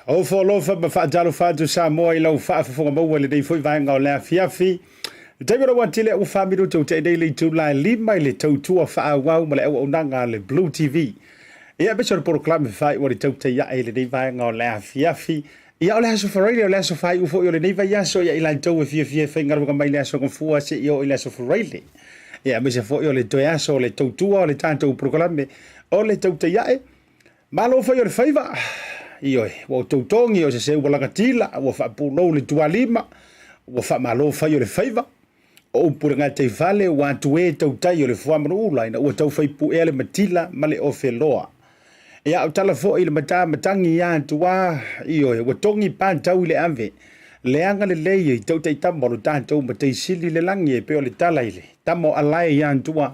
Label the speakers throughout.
Speaker 1: Ofo alofa ma faatalofa atu Samoa i lau faafofoga maua i lenei foi vaega o le afiafi. Le taimi o lau atili ua 4 minute ua tea nei le itula e 5 i le tautua faaauau ma le auaunaga a le Blue TV. Ia, aemaise o le polokalame faaiu le tautai ae i lenei vaega o le afiafi. Ia, o le aso Faraile, o le aso faaiu foi o lenei vaiaso, ia i latou e fiafia e faigaluega mai le aso Gafua seia oo i le aso Faraile. Ia, aemaise foi o le toe aso o le tautua o le tatou polokalame o le tautai ae. Malo fai o le faiva, ioe, ua outou togi o se seu ua lagatila, ua faapulou le tualima, ua faamalo fai o le faiva. O upu i le gataifale ua atu e tautai o le fuamanuula ina ua tau faipuea le matila ma le ofeloa. Ia, o tala foi i le matā matagi ia atuā, ioe, ua togi patau i le ave, leaga lelei i tautaitama o lo tatou matai sili le lagi e pei o le tala i le tama o Alae ia atuā.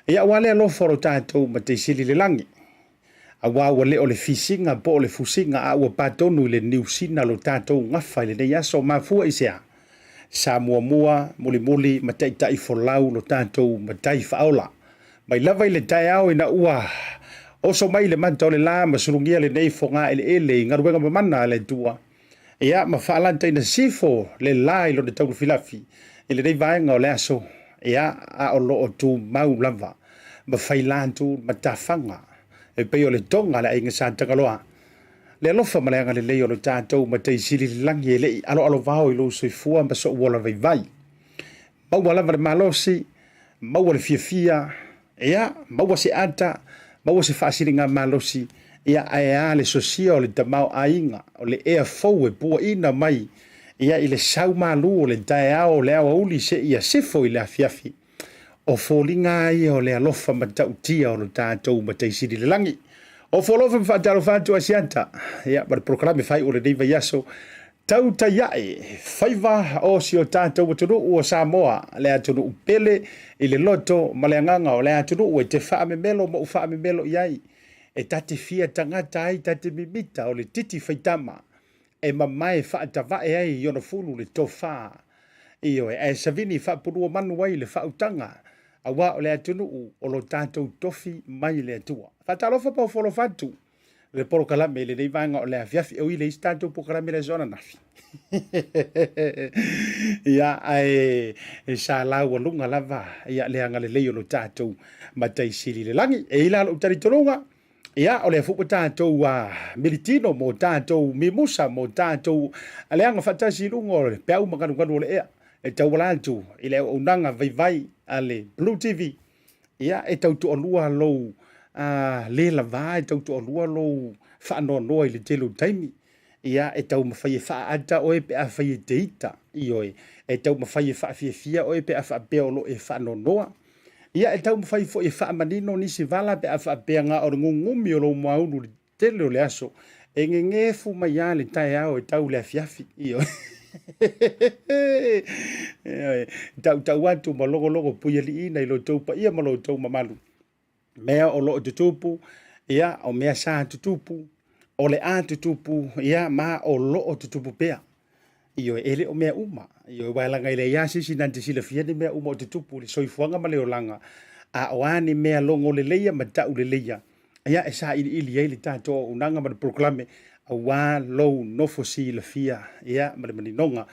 Speaker 1: Ia, aua le alofa o lo tatou matai sili le lagi, aua ua le o le fisiga po o le fusiga, a ua patonu i le niusina lo tatou gafa i lenei aso. Mafua i se a? Sa muamua, mulimuli ma taitai folau lo tatou matai faaola. Mai lava i le taeao ina ua oso mai le mata o le la ma sulugia lenei foga eleele i galuega mamana a le Atua, ia ma faalantaina sifo le la i lona taulafilafi i lenei vaega o le aso, ia, a o lo o tumau lava ma faila atu matafaga e pei o le toga a le aiga Sa Tagaloa. Le alofa ma le agalelei o lo tatou Matai Sili i le lagi e le i aloalovao i lou soifua ma sou ola vaivai. Maua lava le malosi, maua le fiafia, ia, maua se ata, maua se faasiliga malosi, ia, ae a le sosia o le tamaoaiga, o le ea fou e puaina mai, ia, i le sau malu o le taeao o le aoauli seia sefo i le afiafi. O foliga ia o le alofa matautia o lo tatou Matai Sili i le lagi. Ofo alofa ma faatalofa atu Asiata, ia, ma le polokalame faaiu o lenei vaiaso, tautai ae faiva o si o tatou atunuu o Samoa, le atunuu pele i le loto ma le agaga, o le atunuu e te faamemelo ma ou faamemelo i ai, e ta te fia tagata ai, ta te mimita o le titi faitama e mamae faatavae ai i ona fulu le tofa, ioe, ae savini faapulua manu ai le faautaga, aua o le atunuu o lo tatou tofi mai le Atua. Faatalofa ma ofo alofa atu le polokalame i lenei vaega o le afiafi. E ui le isi tatou polokalame le aso ananafi. Ia, ae sa laualuga lava ia le agalelei o lo tatou Matai Sili i le lagi. E i la lou talitonuga, ia, o lea foi ua tatou militino mo tatou mimusa, mo tatou leaga faatasi i luga o le peau ma galugalu o le ea e tauala atu i le auaunaga vaivai a le Blue TV. Ia, e tau toalua lou le lava, e tau toalua lou faanoanoa i le tele o taimi. Ia, e taumafai e faaata oe pe afai e te ita, ioe, e taumafai e faafiafia oe pe a faapea o lo o e faanoanoa. Ia, e taumafai foi e faamanino nisi vala pe a faapea na o le gugumi o lou moaulu i le tele o le aso, e gegefu mai lava le taeao e tau le afiafi. Ioe. Ioe. Tautau atu ma logologo puialiiina i lo outou paia ma lo outou mamalu. Mea o lo o tutupu, ia, o mea sa tutupu, o le a tutupu, ia, ma o lo o tutupu pea. Ioe, e le o mea uma. Ioe, aua e laga e leai lava se isi na te silafia ni mea uma o tutupu i le soifuaga ma le olaga, a o a ni mea logo leleia ma tau leleia, ia, e sailiili ai le tatou auaunaga ma le polokalame, aua lou nofo silafia, ia, ma le maninoga,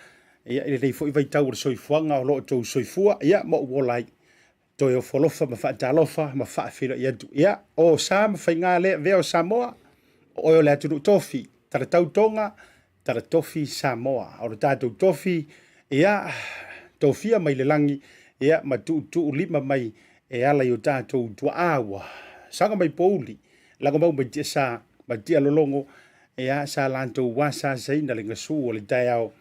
Speaker 1: ia, i lenei foi vaitau o le soifuaga o lo o outou soifua, ia, ma ou ola ai. Toe ofo alofa ma faatalofa ma faafeiloai atu. Ia, o sa ma faiga le avea o Samoa, o oe o le atunuu tofi, talatau Toga, talatofi Samoa. O le tatou tofi, ia, tofia mai le lagi, ia, ma tuutuu lima mai e ala i o tatou tuaa ua saga mai pouli, lagomau mai tiasa, ma tia lologo, ia, sa latou asaasaina le gasu o le taeao,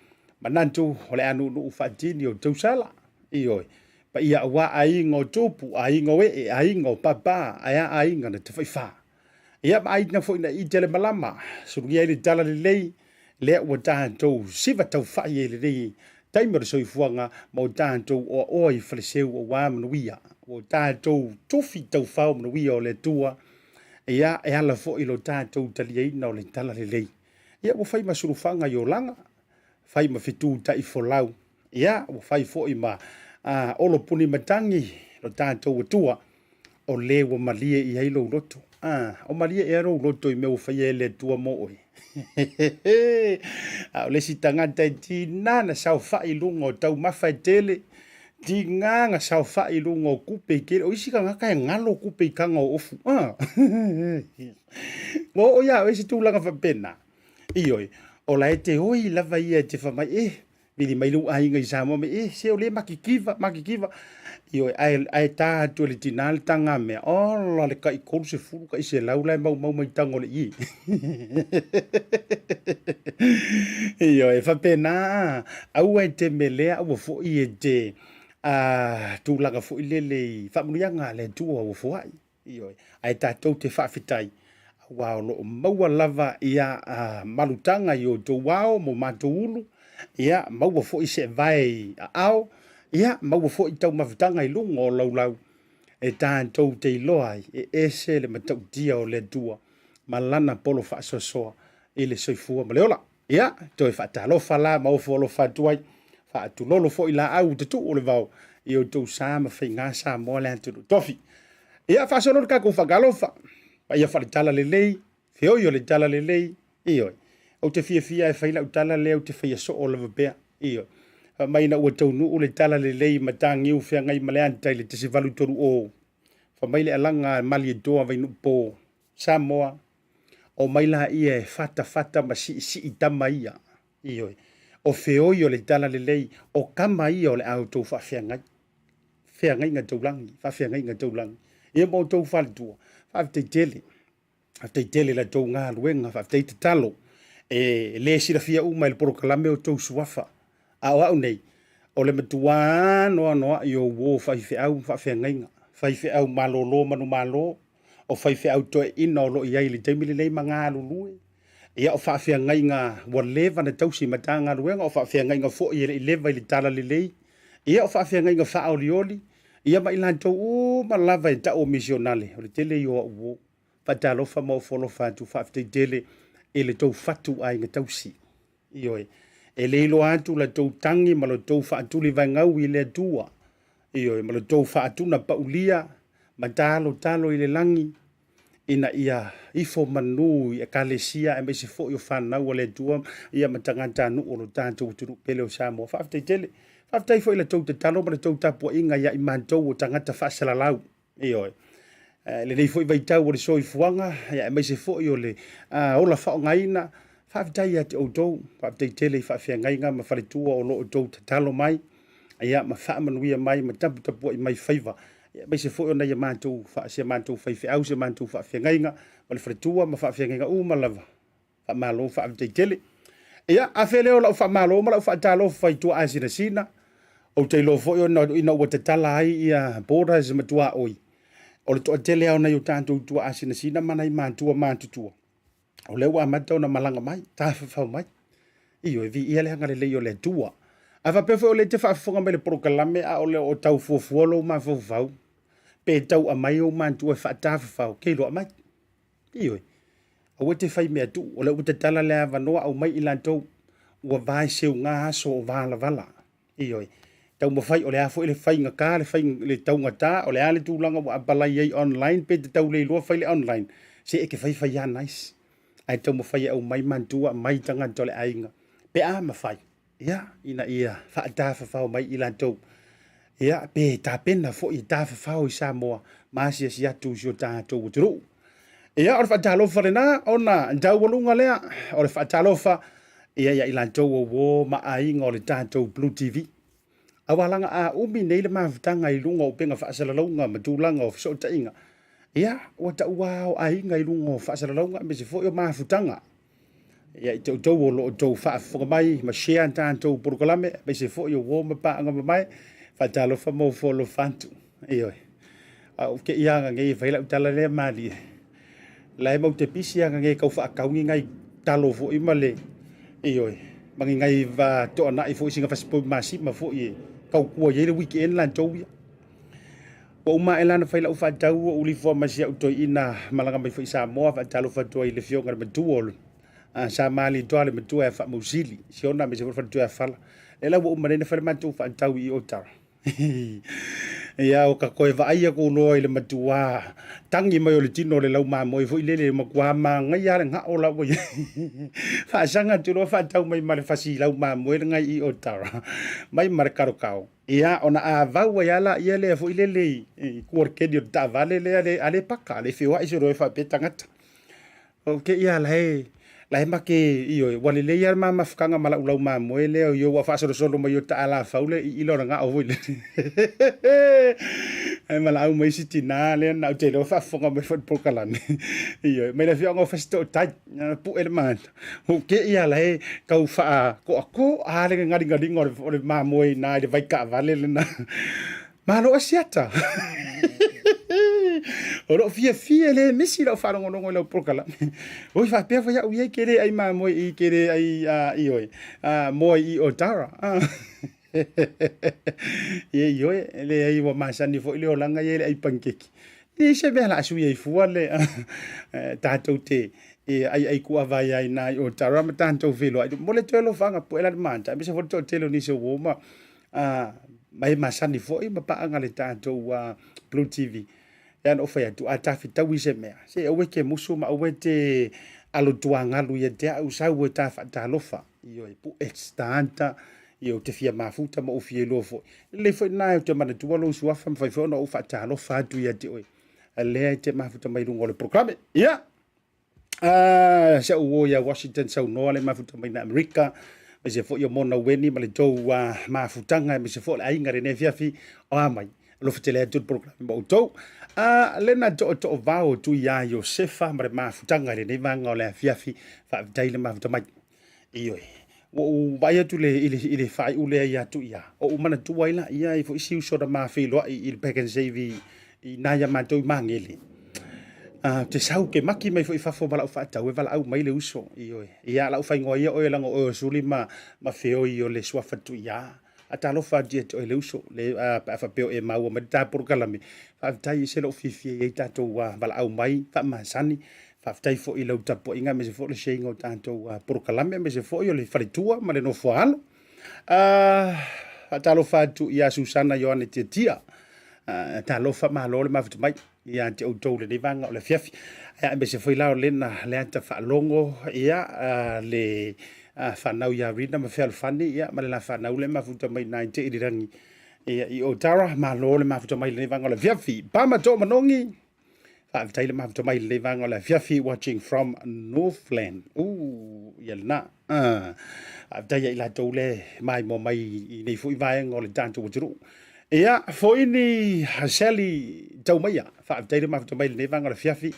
Speaker 1: manatu o le a nuunuu faatini o tausala. Ioe. Paia aua aiga o tupu, aiga o ee, aiga o papa, ae a aiga na tafaifa. Ia ma aiga foi na ite le malama, sulugia ai le tala lelei, lea ua tatou siva taufai ai lenei taimi o le soifuaga ma o tatou oaoa i faleseu aua manuia. Ua tatou tufi taufao manuia o le Atua, ia e ala foi lo tatou taliaina o le tala lelei. Ia ua fai ma sulufaga i olaga, fai ma fetu taifolau, ia ua fai foi ma olo puni matagi lo tatou Atua, o le ua malie i ai lou loto. A, o malie ea lou loto i mea ua faia e le Atua mo oe. A o le isi tagata e tiga na saofai i luga o taumafa e tele, tiga na saofai i luga o kupe e tele. O isi tagata e galo kupe i taga o ofu. A. Ua oo ia oe se tulaga faapena. Ioe, o la e te oi lava ia e te fai mai, eh, vili mai lou aiga i Samoa mai, eh, se o lea makikiva, makikiva. Ioe, ae, ae tā atu e le tinā le taga mea, ola le tai 30, tai 100 la e maumau mai taga o le ie. Ioe, faapena, aua e te melea, aua foi e te tulaga foi lele i faamanuiaga a le Atua ua foai. Ioe, ae tatou te faafetai, aua o lo o maua lava ia malutaga i outou ao ma o matou ulu, ia maua foi seevae i aao, ia maua foi taumafataga i luga o laulau, e tatou te iloa ai e ese le matautia o le Atua ma Lana polo faasoasoa i le soifua ma le ola. Ia, toe faatalofa la ma ofo alofa atu ai, faatulolo foi laau tutuu o le vao i outou sa ma faiga Samoa le atunuu tofi. Ia, faasolo le tatou faatalofa, paia faaletala lelei, feoi o le tala lelei, ioe. Ou te fiafia e fai lau tala lea ou te faia soo lava pea, ioe. Fai mai ina ua taunuu le tala lelei i Mataniu feagai ma Leata i le 1830, fai mai le alaga a Malietoa Vainuupo, Samoa, omai laia e fatafata ma siisii tama ia. Ioe. O feoi o le tala lelei, o tama ia o le a outou faafeagai. Feagaiga taulagi, faafeagaiga taulagi. Ia ma outou faletua, faafetai tele. Faafetai tele i la outou galuega, faafetai tatalo. E le silafia uma e le polokalame outou suafa. A o au nei, o le matua anoanoai o uo faifeau ma faafeagaiga, faifeau malolo manumalo, o faifeau toeaina o lo o i ai i le taimi lenei ma galulue, ia o faafeagaiga ua leva na tausi i Matagaluega, o faafeagaiga foi e le i leva i le talalelei, ia o faafeagaiga faaolioli, ia ma i latou uma lava e tau o misionale, o le tele ia o au uo. Faatalofa ma ofo alofa atu, faafetai tele i le tou fatu aiga tausi. Ioe, e le iloa atu la tou tagi ma lo tou faatulivaegau i le Atua. Ioe, ma lo tou faatuna paulia ma talotalo i le lagi, ina ia ifo manu i ekalesia aemaise foi o fanau a le Atua, ia ma tagatanuu o lo tatou atunuu pele o Samoa. Faafetai tele. Faafetai foi i la tou tatalo ma la tou tapuaiga ia i matou o tagata faasalalau. Ioe. Lenei foi vaitau o le soifuaga, ia aemaise foi o le ola faaaogaina, faafetai ia te outou, faafetai tele i faafeagaiga ma faletua o lo o outou tatalo mai, ia ma faamanuia mai ma taputapuai mai faiva, ia aemaise foi o nai a matou, si a matou faifeau, si a matou faafeagaiga ma le faletua ma faafeagaiga uma lava. Faamalo faafetai tele. Ia, afe lea o lau faamalo ma lau faatalofa i tuaasinasina. Ou te iloa foi ona ina ua tatala ai ia borders ma tuaoi, o le toatele lava o nai o tatou tuaasinasina ma nai matua matutua, o lea ua amata ona malaga mai, tafafao mai. Ioe, viia le agalelei o le Atua. A faapea foi o lea e te faafofoga mai i le polokalame a o le o tau fuafua lou mafaufau, pe tau aumai ou matua e faatafafao, ke iloa aumai. Ioe, aua te fai mea tuu, o lea ua tatala le avanoa aumai i latou ua vae seuga aso o valavala. Ioe, taumafai o le a foi le faigata, le, fai, le taugata, o le a le tulaga ua apalai ai online, pe te tau le iloa fai le online, se e te fai fai lava nice. Ae taumafai e aumai matua, aumai tagata o le aiga, pe a mafai. Ia, ina ia faatafafao mai i latou, ia, pe tapena foi e tafafao i Samoa ma asiasi atu i si o tatou atunuu. Ia, o le faatalofa lena, ona taualuga lea, o le faatalofa ia ia i latou o uo ma aiga o le tatou Blue TV. Aua laga a umi nei le mafutaga i luga o upega faasalalauga ma tulaga o fesootaiga, ia, ua taua o aiga i luga o faasalalauga aemaise foi o mafutaga. Ia i te outou o lo o outou faafofoga mai ma share tatou polokalame, aemaise foi o uo ma paaga mamae, faatalofa ma ofo alofa atu. Ioe. A ou te ia aga nei e fai lau tala lea malie. La e mau te pisi aga nei kau faatau ni nai talo foi ma le ioe, ma ni nai va toanai foi singa fasipoi masima foi e tau kua i ai le weekend latou ia. Ua uma ae la ona fai lau faatau, ua ou lifua ma si au toeaina malaga mai foi i Samoa, faatalofa atu ai i le afioga i le matua o le sa Malietoa le matua ia Faamausili, Siona aemaise foi le faletua ia Fala. Lea la ua uma nei ona fai le matou faatau i Otawa. Ia o ka toe vaai aku loa i le matuā tagi mai o le tino o le laumamoe foi lele, matua manaia lava le gao la ua i ai. Faasaga atu loa faatau mai ma le fasi laumamoe lenei i Otara, mai ma le kalokao. Ia ona avau ai lava laia lea foi lele i tua o le keni o le taavale lea a le paka, a le feoai solo e faapea tagata. Ok, ia la e la e make ioe, ua lelei lava le ma mafutaga ma lau laumamoe lea io ua faasolosolo mai o ta alafau le iila o le gao foi lele. Ae valaau mai isi tinā lea na ou te iloa faafofoga mai foi i le polokalame. Ioe, mai le afioaga o Fasitootai, pue le mata. Ok, ia la e tau faakoakoa le galigaliga o le mamoe i ina i le vai taavale lena. Malo Asiata! O lou fiafia e le misi lau faalogologo i lau polokalame. Oi faapea foi au ia ke le ai mamoe i ke le ai ioe moa i Otara. Ia ioe, e leai ua masani foi le olaga ia i le ai panikeke. E leai se mea o le a sui ai fua le tatou te e aiai kuava ai i na i Otara ma tatou feiloai. Mo le toe alofaga pue la le mata, aemaise foi le toatele o nisi o uo ma ma e masani foi ma paaga le tatou Blue TV. Ia na ou fai atu, a ta fetaui i se mea, se aua e te musu ma aua e te alo tuagalu ia te au, sau e ta faatalofa. Ioe, pue tagata, ia ou te fia mafuta ma ou fia iloa foi. Lelei foi lena ou te manatua lou suafa ma fai foi ona ou faatalofa atu ia te oe. Lea e te mafuta mai luga o le polokalame. Ia, si au uo ia Washington saunoa le mafuta mai na Amerika, aemaise foi o Mona Weni ma le tou mafutaga, aemaise foi o le aiga lenei afiafi o a mai. Alofa tele atu le polokalame ma outou. Le na tootoo vao tu ia Iosefa ma le mafutaga i lenei vaega o le afiafi, faafetai le mafuta mai. Ioe, ua ou vaai atu le, i le, i le faaiu lea ia Tuia, o ou manatua ai laia i foi si uso na ma feiloai i le Pak'nSave i, i nai a matou i Magele. Ou te sau ke maki mai foi i fafo ma lau faatau e valaau mai le uso. Ioe, ia lau faingoa ia oe leaga o oe o Suli ma, ma feoi o le suafa Tuia. A talofa atu ia te oe le uso, le, pe a faapea o e maua mai le ta polokalame, faafetai e ese lou fiafia i ai tatou valaau mai, faamasani. Faafetai foi i lau tapuaiga aemaise foi o le share ina o tatou polokalame aemaise foi o le faletua ma le nofoaalo. Faatalofa atu ia Susana Ioane Tiatia. Talofa malo le mafuta mai ia te outou lenei vaega o le afiafi. Aemaise foi la o lena Leata Faalogo, ia le fanau ia Rina ma Fealofani, ia ma le la fanau le mafuta mai nai te irirangi ia i Otara. Malo le mafuta mai lenei vaega o le afiafi. Pama tō manogi. Faafetai le mafuta mai lenei vaega o le afiafi, watching from Northland. Ia lena. Faafetai ia i latou le maimoa mai i nei foi vaega o le tatou atunuu. Ia, Foini Sally Taumaia, faafetai le mafuta mai lenei vaega o le afiafi.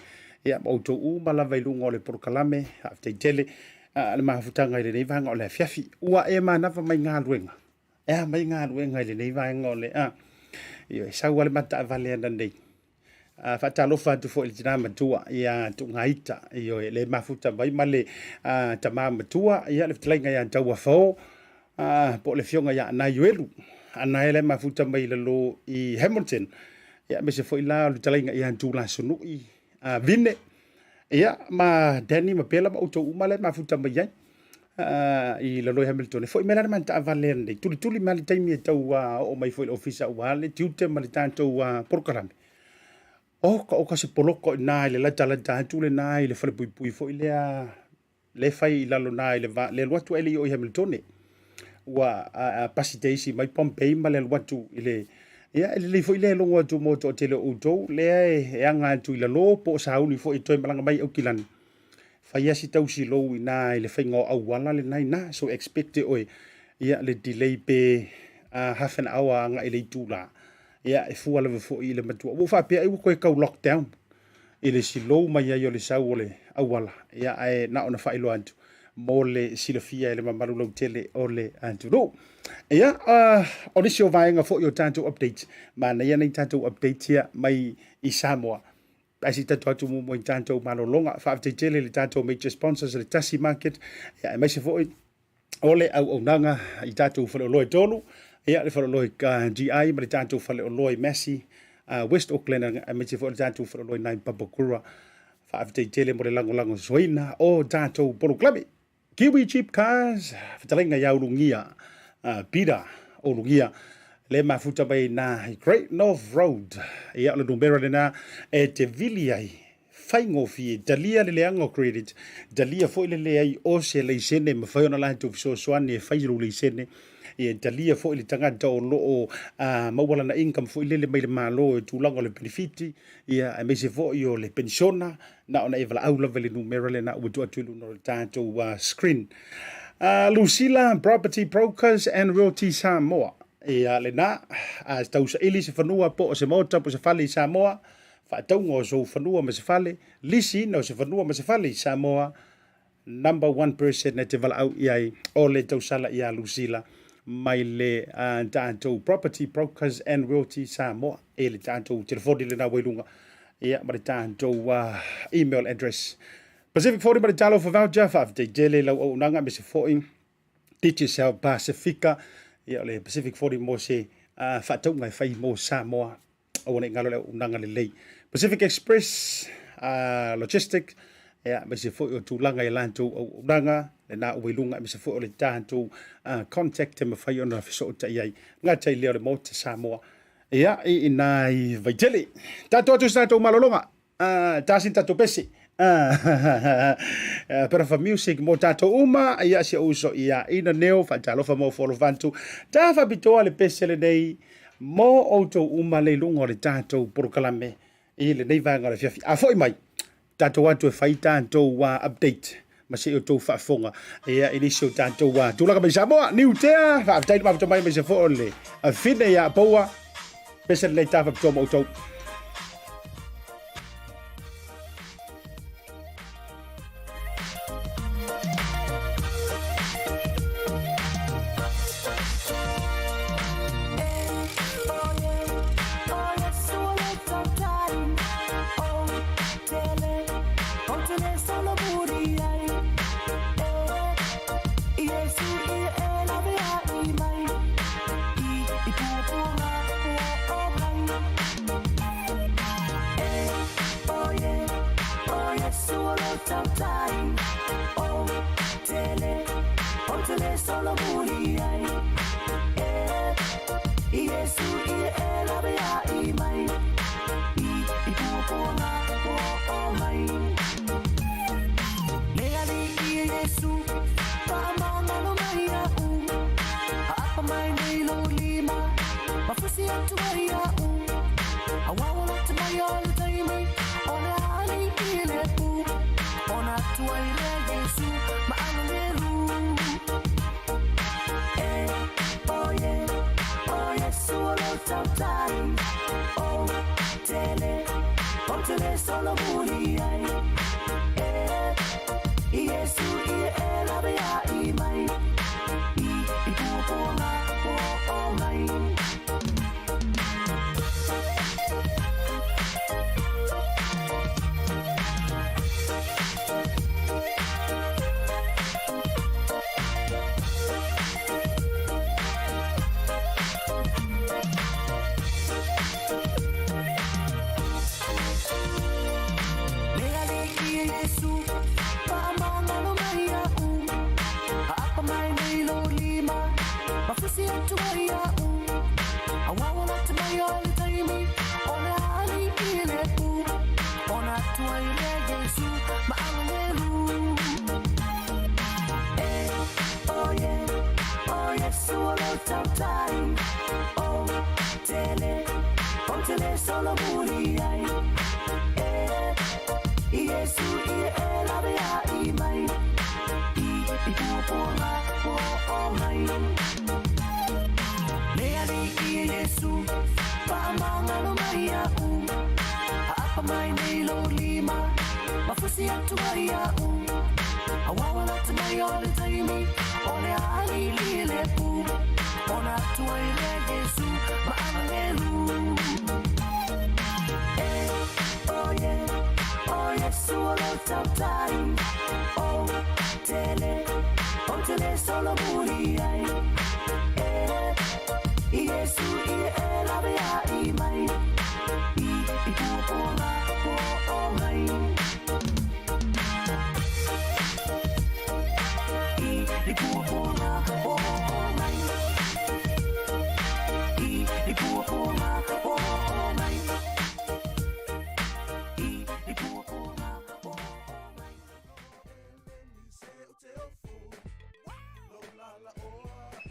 Speaker 1: Ia, ma outou uma lava i luga o le polokalame, faafetai tele le mafutaga i lenei vaega o le afiafi. Ua e manava mai galuega. E a mai galuega i lenei vaega o le a. Ia, e sau lava le mataavale ananei. Faatalofa atu foi i le tina matua ia Tuugaita, ioe, le mafuta mai ma le tama matua, ia le fetalaiga ia Tauafao, po o le afioga ia Anaioelu, Anae le mafuta mai i lalo i Hamilton, ia aemaise foi la o le fetalaiga ia Tulasunui, Vine, ia ma Danny ma Bella ma outou uma le mafuta mai ai i lalo i Hamilton. E foi mai la le mataavale ananei, tulituli mai le taimi e tau oo mai foi i le ofisa aua le tiute ma le tatou polokalame. O ka o ka se poloko i nā i le latalata atu lenā i le falepuipui foi lea le fai i lalo nā i le va le alu atu ae le i oo i Hamiltone. Ua pasi te isi mai Pompei ma le alu atu i le ia e lelei foi le logo atu mo toatele o outou lea e aga atu i lalo po o sauni foi e toe malaga mai i Aukilani. Fai lava si tausi lou i ina i le faiga o auala lena i ina. So expect e oe ia le delay pe half an hour agai i le itula. Ia e fua lava foi i le matua. Ua ou faapea ai ua toe tau lockdown i le silou mai ai o le sau o le auala. Ia ae na ona faailoa atu mo le silafia e le mamalu lautele o le atunuu. Ia, o nisi o vaega foi o tatou updates, manaia nei tatou updates ia mai i Samoa. Ae se i tatou atu muamua i tatou malologa. Faafetai tele i le tatou major sponsors le Tasi Market, ia aemaise foi o le auaunaga i tatou faleoloa e tolu, ia le faleoloa i GI ma le tatou faleoloa i Massey, West Auckland, aemaise foi o le tatou faleoloa i nai Papakura. Faafetai tele mo le lagolago soina o tatou polokalame. Kiwi Cheap Cars, fetalaiga ia Ulugia, Peter Ulugia. Le mafuta mai na i Great North Road. Ia, o le numera lena e te vili ai. Faigofie, talia le leaga o credit, talia foi le leai o se laisene, mafai ona latou fesoasoani e fai lou laisene. Ia, talia foi le tagata o lo o maua lana income foi lele mai le Malo i tulaga o le penefiti, ia, aemaise foi o le penisiona, na ona e valaau lava i le numera lena ua tuu atu i luga o le tatou screen. Lucilla Property Brokers and Realty Samoa. Ia lena, a tausaili se fanua po o se maota po o se fale i Samoa, faatauga o sou fanua ma se fale, lisiina o se fanua ma se fale i Samoa, number one person e te valaau i ai o le tausala ia Lucilla mai le tatou Property Brokers and Realty Samoa e le tatou telefoni lena ua i luga ia ma le tatou email address. Pacific 40 ma le talofa voucher, faafetai tele i lau auaunaga aemaise foi Digicel Pasifika, ia o le Pacific 40 mo se faatauga e fai mo Samoa. Aua ne i galo le auaunaga lelei. Pacific Express Logistic, ia, aemaise foi o tulaga i latou auaunaga, lena ua i luga, aemaise foi o le tatou contact e mafai ona fesootai ai. Gata i lea o le Maota Samoa, ia, i ina i Vaitele. Tatou atu i se tatou malologa. Tasi ni tatou pese. Bit of a music mo tatou uma, ia si ou uso ia Ina Neo, faatalofa mo Folovantu. Ta faapitoa le pese lenei mo outou uma le luga o le tatou polokalame i lenei vaega o le afiafi. A foi mai, tatou atu e fai tatou update ma se i outou faafofoga ia i nisi o tatou tulaga mai Samoa. Niu tea, faafetai le mafuta mai aemaise foi o le afine ia Poua. Pese lenei ta faapitoa mo outou.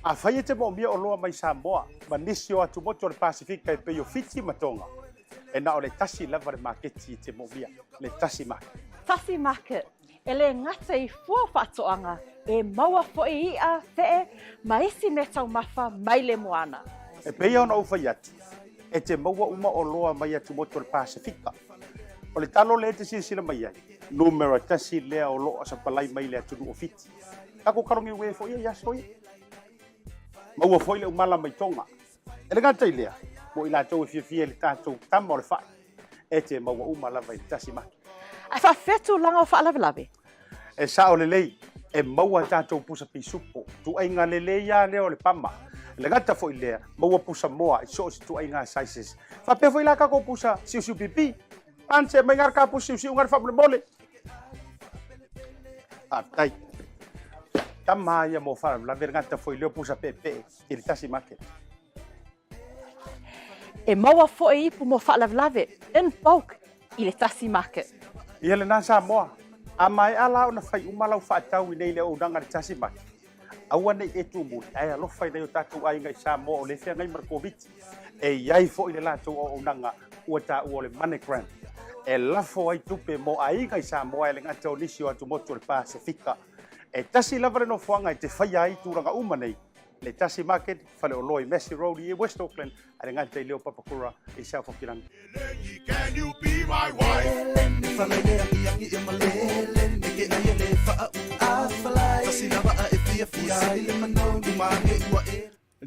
Speaker 1: Afai e te moomia oloa mai Samoa ma nisi o atumotu o le Pasefika e pei o Fiti ma Tonga, e na o le tasi lava le maketi e te moomia, le Tasi Market.
Speaker 2: Tasi Market, e le gata i fua faatoaga, e maua foi i'a, fe'e, ma isi meataumafa mai le moana.
Speaker 1: E pei ona ou fai atu, e te maua uma oloa mai atumotu o le Pasefika. O le talo lea e te silasila mai ai, numera tasi lea o lo o sapalai mai le atunuu o Fiti. Tatou kalogiue foi ia i aso ia. Maua foi le umala mai Tonga. E le gata i lea, mo i latou e fiafia i le tatou tama o le fai, e te maua uma lava i le tasi maki.
Speaker 2: Ae faafefea tulaga o faalavelave?
Speaker 1: E sao lelei, e maua tatou pusa pisupo, tuaiga lelei lava lea o le pama. E le gata foi i lea, maua pusa moa i so o se tuaiga sizes. Faapea foi la tatou pusa siusiu pipi. Ance mai ngā ka pusa siusiu ngā faamolemole. Faafetai. Tama ia mo faalavelave le gata foi lea o pusa peepee i le tasi market.
Speaker 2: E maua foi ipu mo faalavelave in bulk i le tasi market.
Speaker 1: Ia lena Samoa, a maea la ona fai uma lau faatau i nei le auaunaga i le tasi market, aua ne i e tumuli, ae alofa i nai o tatou aiga i Samoa o lea e feagai ma le Koviti. E i ai foi le latou auaunaga ua taua o le MoneyGram, e lafo ai tupe mo aiga i Samoa e le gata o nisi o atumotu o le Pasefika. E tasi lava le nofoaga e te faia ai tulaga uma nei, le Tasi Market, faleoloa i Massey Road i West Auckland, a le gata i lea o Papakura i South Hokirangi.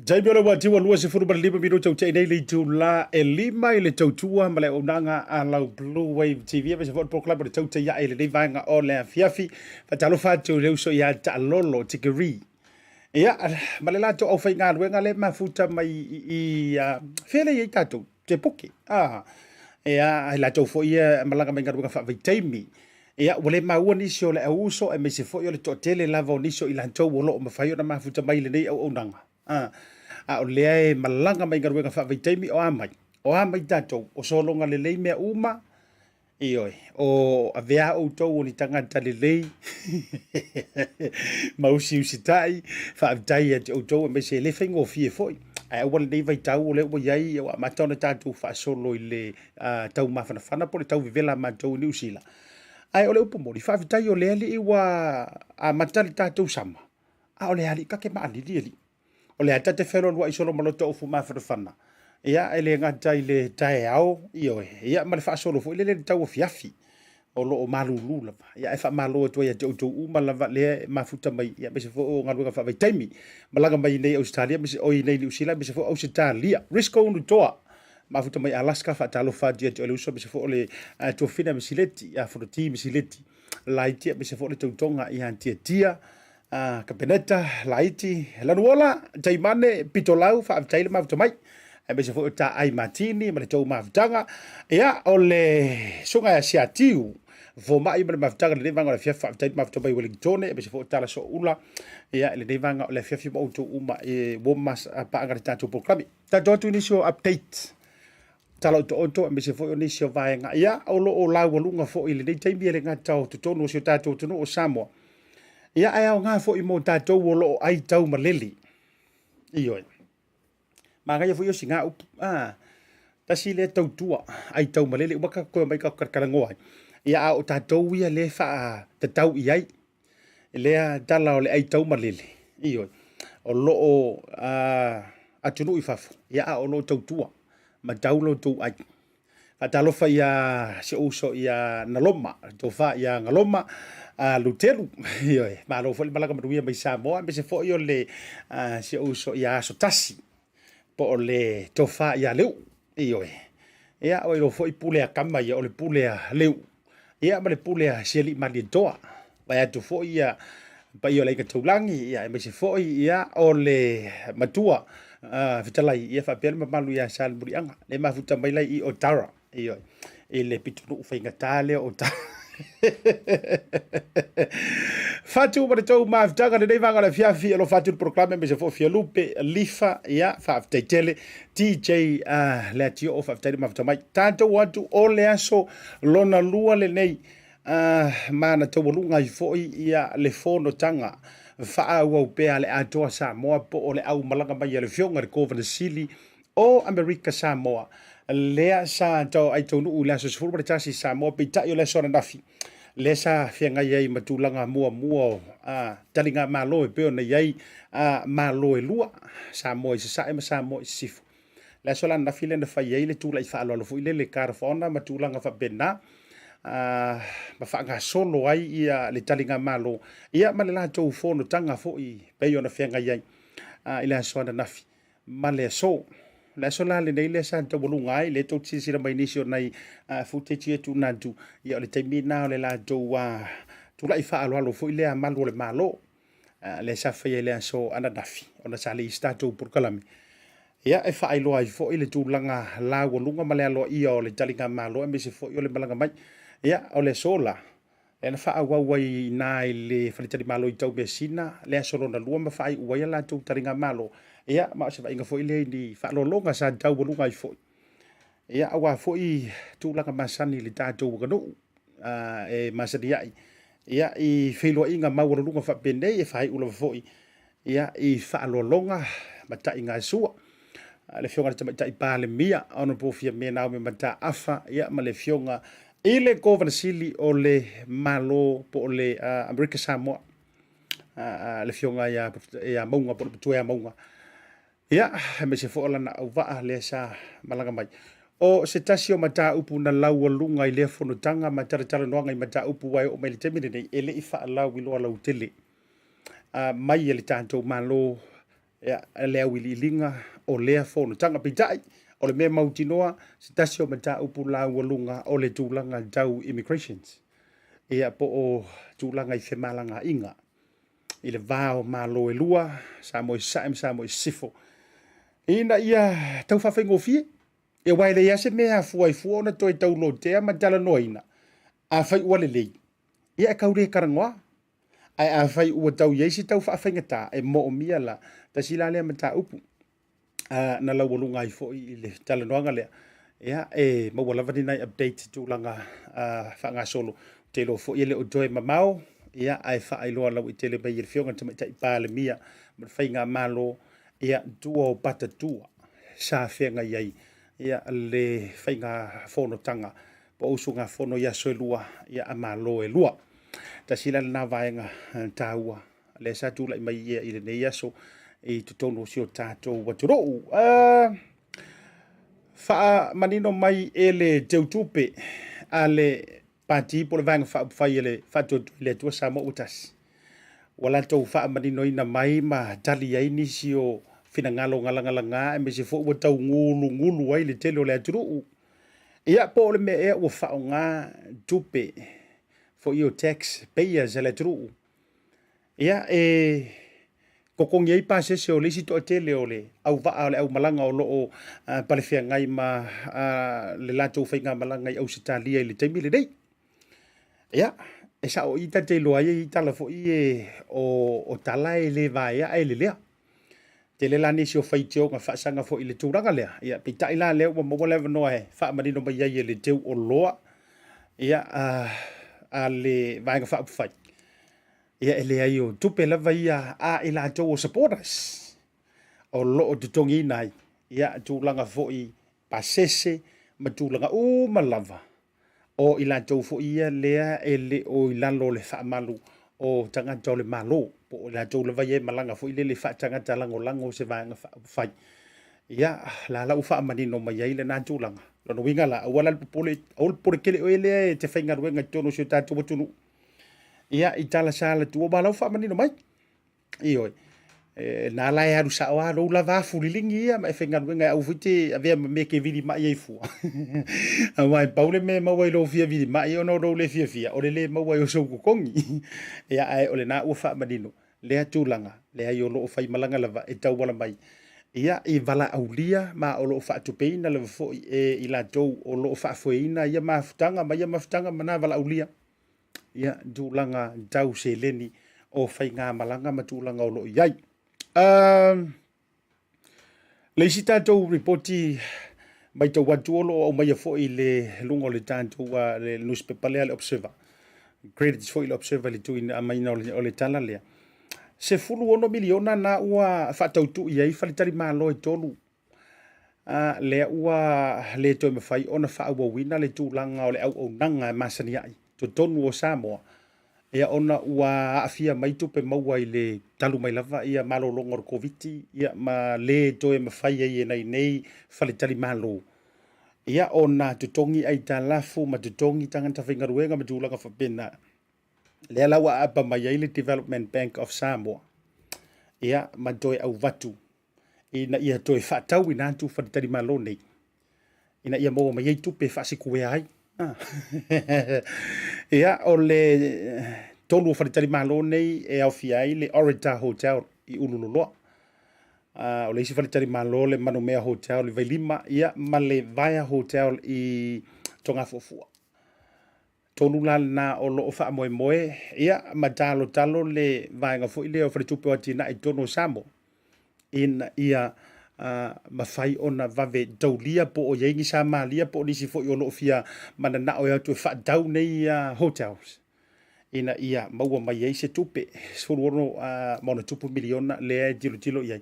Speaker 1: Taimi o le ua tiua 25 minute o te nei le itula e lima i le tautua ma le auaunaga a lau Blue Wave TV aemaise foi o le polokalame o le tautai ae i lenei vaega o le afiafi. Faatalofa atu i le uso ia Taalolo Tikeri. Ia, ma le latou aufaigaluega lea e mafuta mai i fea lea e i ai tatou, Tepuke. Ah, ia, ai latou foi ia e malaga mai galuega faavaitaimi. Ia, ua le maua nisi o le auuso aemaise foi o le toatele lava o nisi o i latou o lo o mafai ona mafuta mai i lenei auaunaga. Ah, a o lea e malaga mai galuega faavaitaimi, o a mai? O a mai tatou? O sologa lelei mea uma? Ioe, o avea outou o ni tagata lelei ma usiusitai, faafetai ia te outou aemaise e le faigofie foi. Ae aua lenei vaitau o lea ua i ai, ua amata ona tatou faasolo i le tau mafanafana po o le tau vevela a matou i Niu Sila. Ae o le upu moni, faafetai o le alii ua amata le tatou sama, a o le alii ta te maalili alii. O le a ta te fealualuai solo ma lota ufu mafanafana, ia, e le gata i le taeao, ioe, ia, ma le faasolo foi lele i le tauafiafi, o lo o malulu lava. Ia, ae faamalo atu ai ia te outou uma lava lea e mafuta mai, ia, aemaise foi o galuega faavaitaimi, malaga mai i nei Ausetalia, aemaise, oi, nei Niu Sila, aemaise foi o Ausetalia. Risco Unutoa, mafuta mai Alaska, faatalofa atu ia te oe le uso, aemaise foi o le Tuafina Misileti, ia Fonoti Misileti, laiti, aemaise foi o le tautoga ia Tiatia, A Kapeneta, Laiti, Lanuola, Taimane, Pitolau, faafetai le mafuta mai. Aemaise foi o Taai Matini ma le tou mafutaga. Ia, o le susuga ia Siatiu, Fomai ma le mafutaga i lenei vaega o le afiafi, faafetai le mafuta mai Wellingtone, aemaise foi o Tala Sooula, ia, i lenei vaega o le afiafi ma outou uma e ua paaga i le tatou polokalame. Tatou atu i nisi o update tala otooto aemaise foi o nisi o vaega ia o lo o laualuga foi i lenei taimi e le gata o totonu o si o tatou atunuu o Samoa. Ia ae aoga foi mo tatou o lo o ai tau malele. Ioe. Manaia foi o sina upu. Ah, tasi lea tautua ai tau malele uma ka koe mai ka kalakalagoa ai. Ia a o tatou ia le faatatau i ai lea tala o le ai tau malele. Ioe. O lo o atunuu i fafo, ia a o lo o tautua ma tau lo outou ai. Faatalofa ia si ou uso ia Naloma, le tofa ia Naloma Lutelu. Ioe, malo foi le malaga manuia mai Samoa, aemaise foi o le si ou uso ia Aso Tasi, po o le tofa ia Leu. Ioe, ia o iloa foi pule a tama ia, o le pule a Leu, ia ma le pule a si alii Malietoa. Vae atu foi ia paia o le Aiga Taulagi, ia aemaise foi ia o le matua fetalai, ia faapea le mamalu ia Salemuliaga, le mafuta mai lai i Otara, ioe, i le pitonuu faigata lea o Otara. Fatu ma le tou mafutaga lenei vaega o le afiafi, alofa atu le polokalame aemaise foi o Fialupe, Lifa, ia faafetai tele DJ Leatioo, faafetai le mafuta mai. Tatou atu o le aso lona lua lenei. Ma na taualuga ai foi ia le fonotaga faaauau pea a le Atoa Samoa po o le aumalaga mai a le Afioga i le Kovana Sili o Amerika Samoa lea sa ai taunuu i le aso 11 i Samoa, peitai o le aso ananafi lea sa feagai ai ma tulaga muamua o taligamalo e pei ona i ai Malo e lua, Samoa i Sasae ma Samoa i Sisifo. Le aso la ananafi lea na fai ai le tulai faaaloalo foi lele Guard of Honor ma tulaga faapena, ma faagasolo ai ia le taligamalo ia ma le latou fonotaga foi pei ona feagai ai i le aso ananafi ma le aso. Le aso la lenei lea sa taualuga ai, lea tou te silasila mai nisi o nai footage ia tuuina atu, ia o le taimi lena o le latou tulai faaaloalo foi lea malu o le Malo, lea sa faia i le aso ananafi ona sa leai se tatou polokalame. Ia e faailoa ai foi le tulaga laualuga ma le aloaia o le taligamalo aemaise foi o le malaga mai. Ia o le aso la, lea na faaauau ai i ina i le faletalimalo i Taumeasina le aso lona lua ma faaiu ai a latou taligamalo. Ia ma o se vaaiga foi lea i ni faaaloaloga sa taualuga ai foi. Ia aua foi tulaga masani i le tatou aganuu e masani ai ia i feiloaiga maualuluga faapenei e faaiu lava foi ia i faaaloaloga ma taigasua. Le Afioga i le Tamaitai Palemia, Honourable Fiame Naomi Mataafa, ia ma le Afioga i le Kovana Sili o le Malo po o le Amerika Samoa, le Afioga ia Mauga po o le Matua ia Mauga. Ia, aemaise foi o lana auvaa lea sa malaga mai. O se tasi o mataupu na laualuga i lea fonotaga ma talatalanoaga i mataupu aua e oo mai i le taimi lenei, e le i faalauiloa lautele mai e le tatou Malo ia, le auiliiliga o lea fonotaga. Peitai, o le mea mautinoa, se tasi o mataupu laualuga o le tulaga tau immigrations, ia, po o tulaga i femalagaaiga i le va o Malo e lua, Samoa i Sasae ma Samoa i Sisifo, ina ia tau faafaigofie. Ia, aua e leai lava se mea e afua ai fua ona toe tau lotea ma talanoaina, afai ua lelei, ia e tau le talanoa. Ae afai ua tau i ai se tau faafaigata, e moomia la, tasi la lea mataupu na laualuga ai foi i le talanoaga lea. Ia, e maua lava ni nai update i tulaga faagasolo. Ou te iloa foi e le o toe mamao, ia, ae faailoa lauaitele mai e le Afioga i le Tamaitai Palemia ma le Faigamalo, ia, tua o patatua sa feagai ai ia le faiga fonotaga po o usugafono i aso e lua ia a Malo e lua. Tasi la lena vaega taua lea sa tulai mai ia i lenei aso i totonu o si o tatou atunuu. Faamanino mai e le teutupe a le Pati po o le Vaega Faaupufai a le Faatuatua i le Atua Samoa ua tasi. Ua latou faamaninoina mai ma tali ai nisi o finagalo galagalaga aemaise foi ua taugulugulu ai le tele o le atunuu. Ia po o le mea ea ua faaaoga tupe foi o tax payers a le atunuu. Ia e totogi ai pasese o le isi toatele o le auvaa o le aumalaga o lo o palefeagai ma le latou faigamalaga i Ausetalia i le taimi lenei. Ia, e sao i ta te iloa ai i tala foi e o tala e le vaea ae lelea. Tele la nisi o faitioga faasaga foi i le tulaga lea. Ia, peitai la lea ua maua le avanoa e faamanino mai ai e le teu oloa ia, a le Vaega Faaupufai. Ia, e leai o tupe lava ia a i latou o supporters o lo o totogiina ai ia tulaga foi pasese ma tulaga uma lava o i latou foi ia lea e le o i lalo o le faamalu o tagata o le Malo, po o i latou lava ia e malaga foi lele faatagata lagolago se vaega faaupufai. Ia, la la ua faamanino mai ai lena tulaga. Lona uiga la, aua la le popole, aua le popole tele oe lea e te faigaluega i totonu o si o tatou atunuu. Ia, i tala sa latua, ua la ua faamanino mai. Ioe. E, na la e alu sao lava lou lava afu liligi ia ma e faigaluega e aua foi te avea ma mea e te vilima'i ai fua. Aua e pau le mea e maua i lou fia vilima'i ona o lou le fiafia, o le le maua ai o sou totogi. Ia, ae o lena ua faamanino lea tulaga, leai o lo o faimalaga lava e tauala mai ia i valaaulia ma o lo o faatupeina lava foi e i latou o lo o faafoeina ia mafutaga ma ia mafutaga ma na valaaulia. Ia, tulaga tau seleni o faigamalaga ma tulaga o lo o i ai. Le isi tatou ripoti matau atu o lo o aumaia foi i le luga o le tatou le nusipepa lea le Observer. Credits foi i le Observer i le tuuina maiga o le tala lea. 16 miliona na ua faatautui ai faletalimalo e tolu lea ua le toe mafai ona faaauauina le tulaga o le auaunaga e masani ai totonu o Samoa, ia ona ua aafia mai tupe maua i le talu mai lava ia malologa o le Koviti, ia ma le toe mafai ai e nai nei faletalimalo ia ona totogi aitalafu ma totogi tagata faigaluega ma tulaga faapena. Lea la ua aapa mai ai le Development Bank of Samoa ia ma toe auvatu ina ia toe faatauina atu faletalimalo nei ina ia maua mai ai tupe e faasikuea ai. Ia, o le tolu o faletalimalo nei e aofia ai le Orita Hotel i Ululoloa. O le isi faletalimalo le Manumea Hotel i Vailima, ia, ma le Vaea Hotel i Togafuafua. Tolu la lena o lo o faamoemoe, ia, ma talotalo le vaega foi lea o Faletupe o Atinae i totonu o Samoa, ina ia mafai ona vave taulia po o i ai ni Samalia po o nisi foi o lo o fia mananao e o atu e faatau nei hotels ina ia maua mai ai se tupe 16 ma ona tupu miliona lea e tilotilo i ai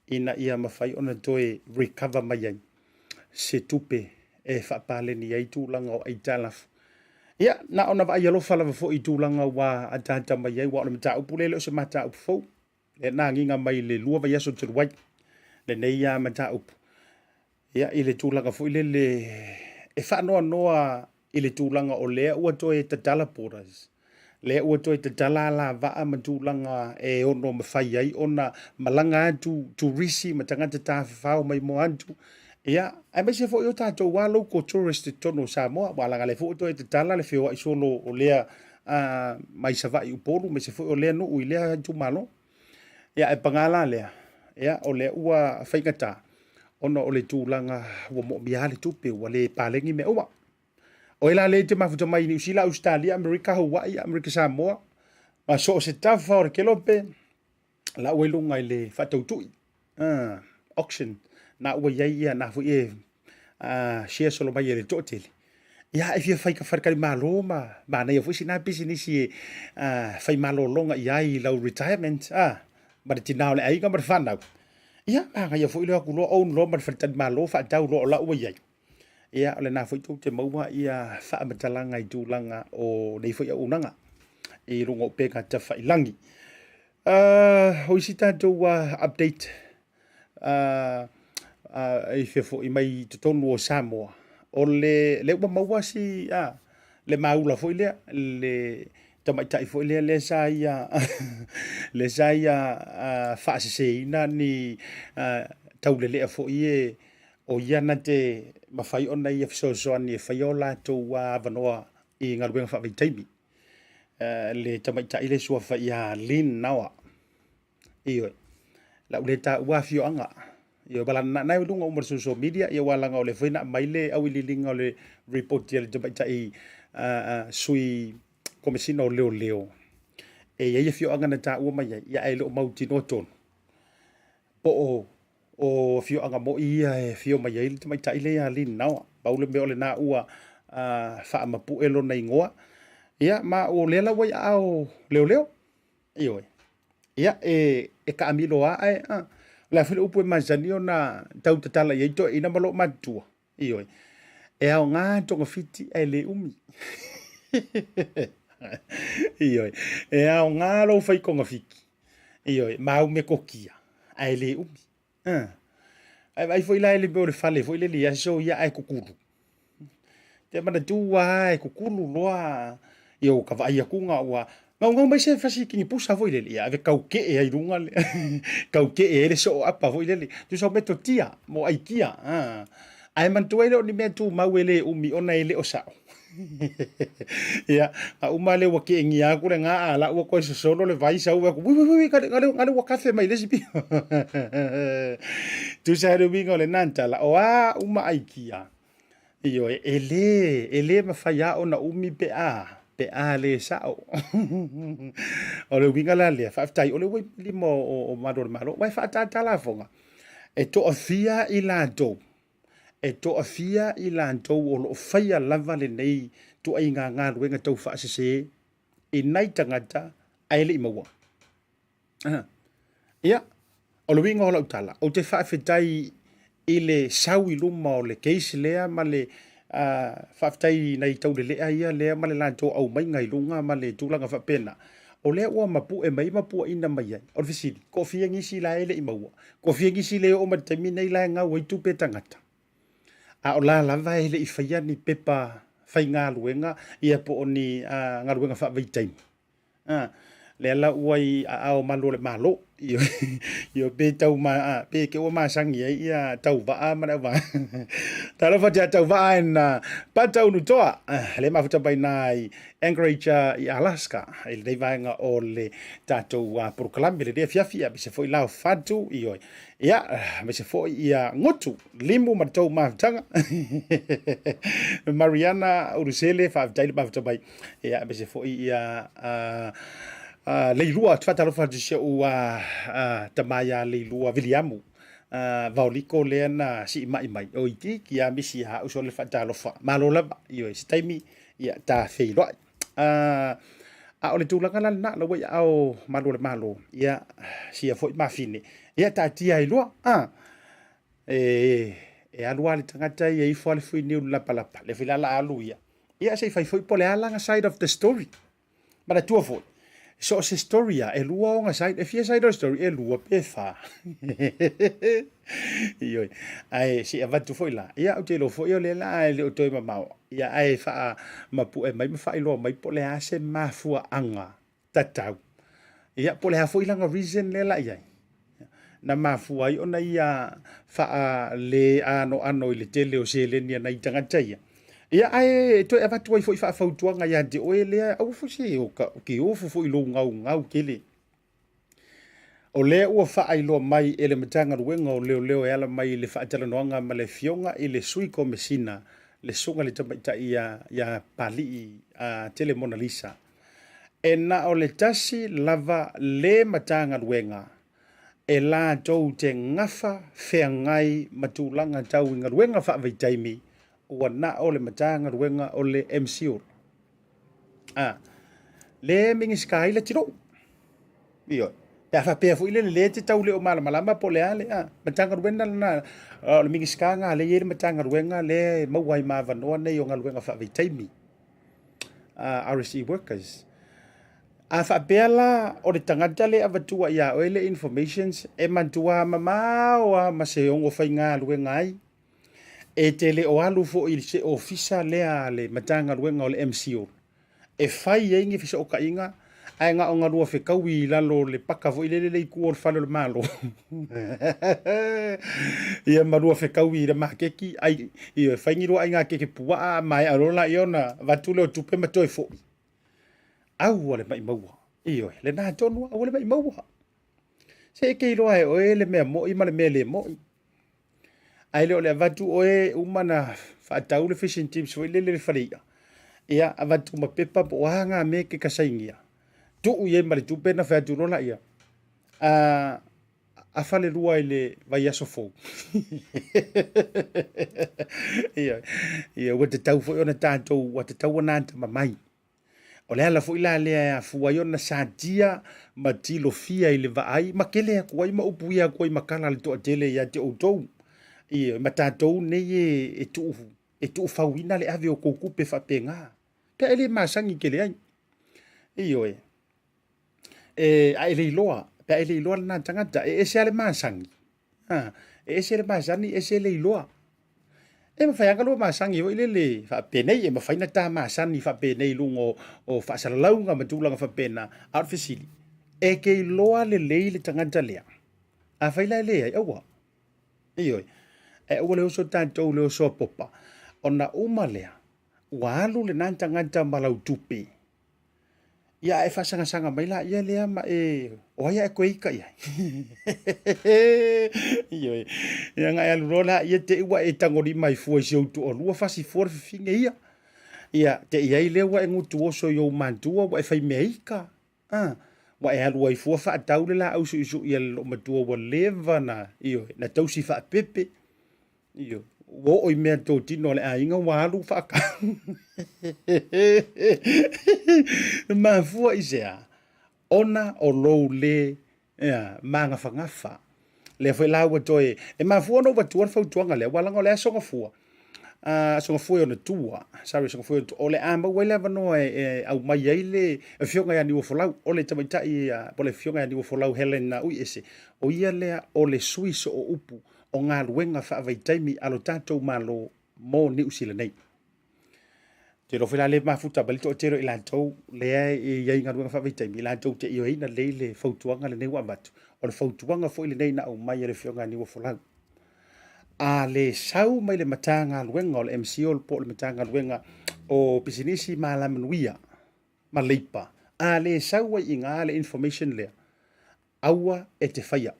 Speaker 1: ina ia mafai ona toe recover mai ai se tupe e faapaleni ai tulaga o aitalafu. Ia, na ona vaai alofa lava foi i tulaga ua ataata mai ai, aua o le mataupu lea e le o se mataupu fou. Lea na agiga mai i le 2 vaiaso talu ai lenei lava mataupu. Ia, i le tulaga foi lele e faanoanoa i le tulaga o lea ua toe tatala borders, lea ua toe tatala alavaa ma tulaga e ono mafai ai ona malaga atu turisi ma tagata tafafao maimoa atu, ia, aemaise foi o tatou lava local tourist i totonu o Samoa, aua leaga o lea foi ua toe tatala le feoai solo o lea mai Savaii i Upolu, aemaise foi o lea nuu i lea itumalo. Ia, ae paga la lea, ia, o lea ua faigata ona o le tulaga ua moomia lava le tupe, ua le paleni mea uma. O e la lea e te mafuta mai i Niu Sila, Ausetalia, Amerika, Hawaii, Amerika Samoa, ma so o se tafa o le kelope, la ua i luga i le faatautui, auction, na ua i ai ia na foi e share solo mai e le toatele. Ia, e fia fai ka faletalimalo ma manaia foi sina pisinisi e fai malologa i ai i lau retirement, ma le tina o le aiga ma le fanau. Ia, manaia foi le o atu loa own loa ma le faletalimalo faatau loa o la ua i ai. Ia, o lena foi tou te maua ia faamatalaga i tulaga o nei foi auaunaga i luga o upega tafailagi. O isi tatou update i fea foi mai totonu o Samoa, o le lea ua maua si le maula foi lea, le tamaitai foi lea lea sa ia lea sa ia faaseseina ni taulelea foi e o ia na te mafai ona ia fesoasoani e faia o latou avanoa i galuega faavaitaimi. Le tamaitai le suafa ia Lynn Nawa. Ioe. Lau le taua afioaga. Ioe, wala na na lunga uma social media, ia wala nga ole foi na mai le auiliiliga o le report ia le tamaitai sui komesina o leo leo. E ia afioaga na taua mai ai, ia ai le o mautinoa tonu. Po o o afioaga moi ia e afio mai ai le tamaitai lea ia Lynn Nawa. Pau le mea o lena ua faamapue lona igoa. Ia, ma o lea la ua i aao leoleo. Ioe. Ia, e, e taamilo lava ae, a, o le a foi le upu e masani ona tau tatala i ai toeaiina ma loomatutua. Ioe. E aoga togafiti ae le umi. Ioe. E aoga lou fai togafiti. Ioe. Ma au metotia ae le umi. Ae vaai foi la i le mea o le fale foi lele i aso ia ae kukulu. Te manatua lava e kukulu loa ia ua ka vaai atu ua gaugau mai se fasi kinipusa foi lele ia ave taukee ai i luga le taukee ai le soo apa foi lele tusa o metotia mo aikia ae manatua ai lea o ni mea tumau e le umi ona e le o sao. Ia, a uma lea ua keengia atu le ga a la ua toe sosolo le vai sau atu, ui, ui, ui, gale, gale, gale ua kafe mai le isi pito. Tusa ai le uiga o lena tala, o a uma aikia, ioe, e le, e le mafai lava ona umi pe a, pe a le sao. O le uiga la lea, faafetai o lea ua i lima o malu o le Malo, aua e faaataata lafoga, e toafia i latou E toafia i latou o lo o faia lava lenei ituaiga galuega taufaasese. i nai tagata ae le i maua. Ia, o le uiga o lau tala, ou te faafetai i le sau i luma o le case lea ma le faafetai i nai taulelea ia lea ma le latou aumaiga i luga ma le tulaga faapena. O lea ua mapue mai ma puaina mai ai. O le fesili, toafia nisi la e le i maua? Toafia nisi le oo mai le taimi nei la e gau ai tupe tagata? A o la lava e le i faia ni pepa faigaluega ia po o ni galuega faavaitaimi. A, lea la ua i aao malu o le Malo. Ioe, pe tau ma, pe ke ua masani ai ia Tauvaa ma le auvaega. Talofa atu ia Tauvaa and Pata Ulutoa, lea mafuta mai na i Anchorage i Alaska i lenei vaega o le tatou polokalame lenei afiafi, aemaise foi Lao Fatu, ioe. Ia, aemaise foi ia Gutu Limu ma le tou mafutaga. Mariana Urusele, faafetai le mafuta mai. Ia, aemaise foi ia Leilua, ou te faatalofa atu i si ou tama ia Leilua Viliamu Vaoliko lea na siimai mai. O itiiti lava misi ia au sole faatalofa. Malo lava, ioe, se taimi ia ta feiloai. A o le tulaga la lena, la ua i aao malu o le Malo, ia, sia foi mafine, ia taatia ai loa. E alu lava le tagata ia ifo lava le fuiniu i le lapalapa, lea foi la o le a alu ia. Ia se i fai foi po o le a lana side of the story. Manatua foi, so o se story lava, e lua ona side. E fia side o le story? E lua pe fa. Ioe. Ae se i avatu foi la, ia ou te iloa foi o lea la e le o toe mamao, ia ae faamapue mai ma faailoa mai po o le a se mafuaaga tatau. Ia po o le a foi lana reason lea la i ai na mafua ai ona ia faale anoano i le tele o seleni a nai tagata ia. Ia ae toe avatu ai foi faafautuaga ia te oe lea, aua foi se ke ofu foi i lou gaugau tele. O lea ua faailoa mai e le Matagaluega o Leoleo e ala mai i le faatalanoaga ma le Afioga i le Sui Komesina, le Susuga i le Tamaitai ia Papalii Tele Monalisa, e na o le tasi lava le Matagaluega e latou te gafa feagai ma tulaga tau i galuega faavaitaimi, ua na o le Matagaluega o le MCIL. A, le Minisita ai Letilou. Ioe. Pe a faapea foi lele lea e te tau le o malamalama po o le a le a, Matagaluega lena, o le Minisita lena lea e i ai le Matagaluega lea e maua ai ma avanoa nei o galuega faavaitaimi. RSE workers. A faapea la o le tagata lea e avatua ia oe le informations e matua mamao lava ma se ono faigaluega ai, e te le o alu foi i se ofisa lea a le Matagaluega o le MCIL e fai ai ni fesootaiga ae na ona lua fetaui i lalo o le paka foi lele le i tua o le fale o le Malo ia ma lua fetaui i le maketi ai ia fai ni lua aiga keke puaa maea loa laia ona avatu lea o tupe ma toe foi. Aua le maimau'a. Ioe, lena tonu aua le maimau'a. Se e te iloa e oe le mea mo'i ma le mea le mo'i. Ae le o le avatu oe uma na faatau le fish and chips foi lele i le fale i'a. Ia, avatu ma pepa po o a ngā mea e te kasainia. Tuu i ai ma le tupe na fai atu loa laia. A, a falelua i le vaiaso fou. Ia, ia, ua tatau foi ona tatou, ua tatau ona atamamai. O le ala foi la lea e afua ai ona satia ma tilofia i le vaai ma kele atu ai ma upuia atu ai ma tala a le toatele ia te outou. Ia, ma tatou nei e, e tuu, e tuufauina le ave o tou tupe faapena. Pe a e le masani tele ai. Ioe. E, a e le iloa, pe a e le iloa lena tagata, e ese lava le masani. Ha, e ese le masani, ese le iloa. E mafai lava ona lua masani foi lele faapenei, e mafai ona ta masani faapenei i luga o, o faasalalauga ma tulaga faapena, a o le fesili, e te iloa lelei le tagata lea? Afai la e leai, aua. Ioe. Ae aua le oso tatou i le oso a popa, ona uma lea, ua alu lena tagata ma lau tupe. Ia a e faasagasaga mai laia lea ma e, o ai a e koe ika i ai? Ioe. Ia na e alu loa laia te i ua e tagolima ai fua i si ou toalua fasi fua le fafine ia. Ia te i ai lea ua e gutu oso i ou matua ua e fai mea ika. A, ua e alu ai fua faatau le laau suisui a le loomatua ua leva na, ioe, na tausi faapepe. Ioe. Ua oo i mea totino a le aiga ua alu faakau. Mafua i se a? Ona o lou le ea, magafagafa. Lea foi la ua toe, e mafua ona ou avatua le fautuaga lea, aua leaga o le Aso Gafua, Aso Gafua i ona tua, sorry, Aso Gafua i ona tua, o le a maua ai le avanoa e aumai ai le Afioga ia Niuafolau, o le tamaitai po o le Afioga ia Niuafolau Helen Uiese, o ia lea o le sui sooupu o galuega faavaitaimi a lo tatou Malo mo Niu Sila nei. Ou te iloa foi la lea e mafuta mai le toatele o i latou lea e i ai i galuega faavaitaimi, latou te ioeina lelei le fautuaga lenei ua avatu. O le fautuaga foi lenei na aumai e le Afioga ia Niuafolau. A le sau mai le Matagaluega o le MCIL po o le Matagaluega o Pisinisi ma Alamanuia ma Leipa, a le sau ai i ina le information lea, aua e te faia.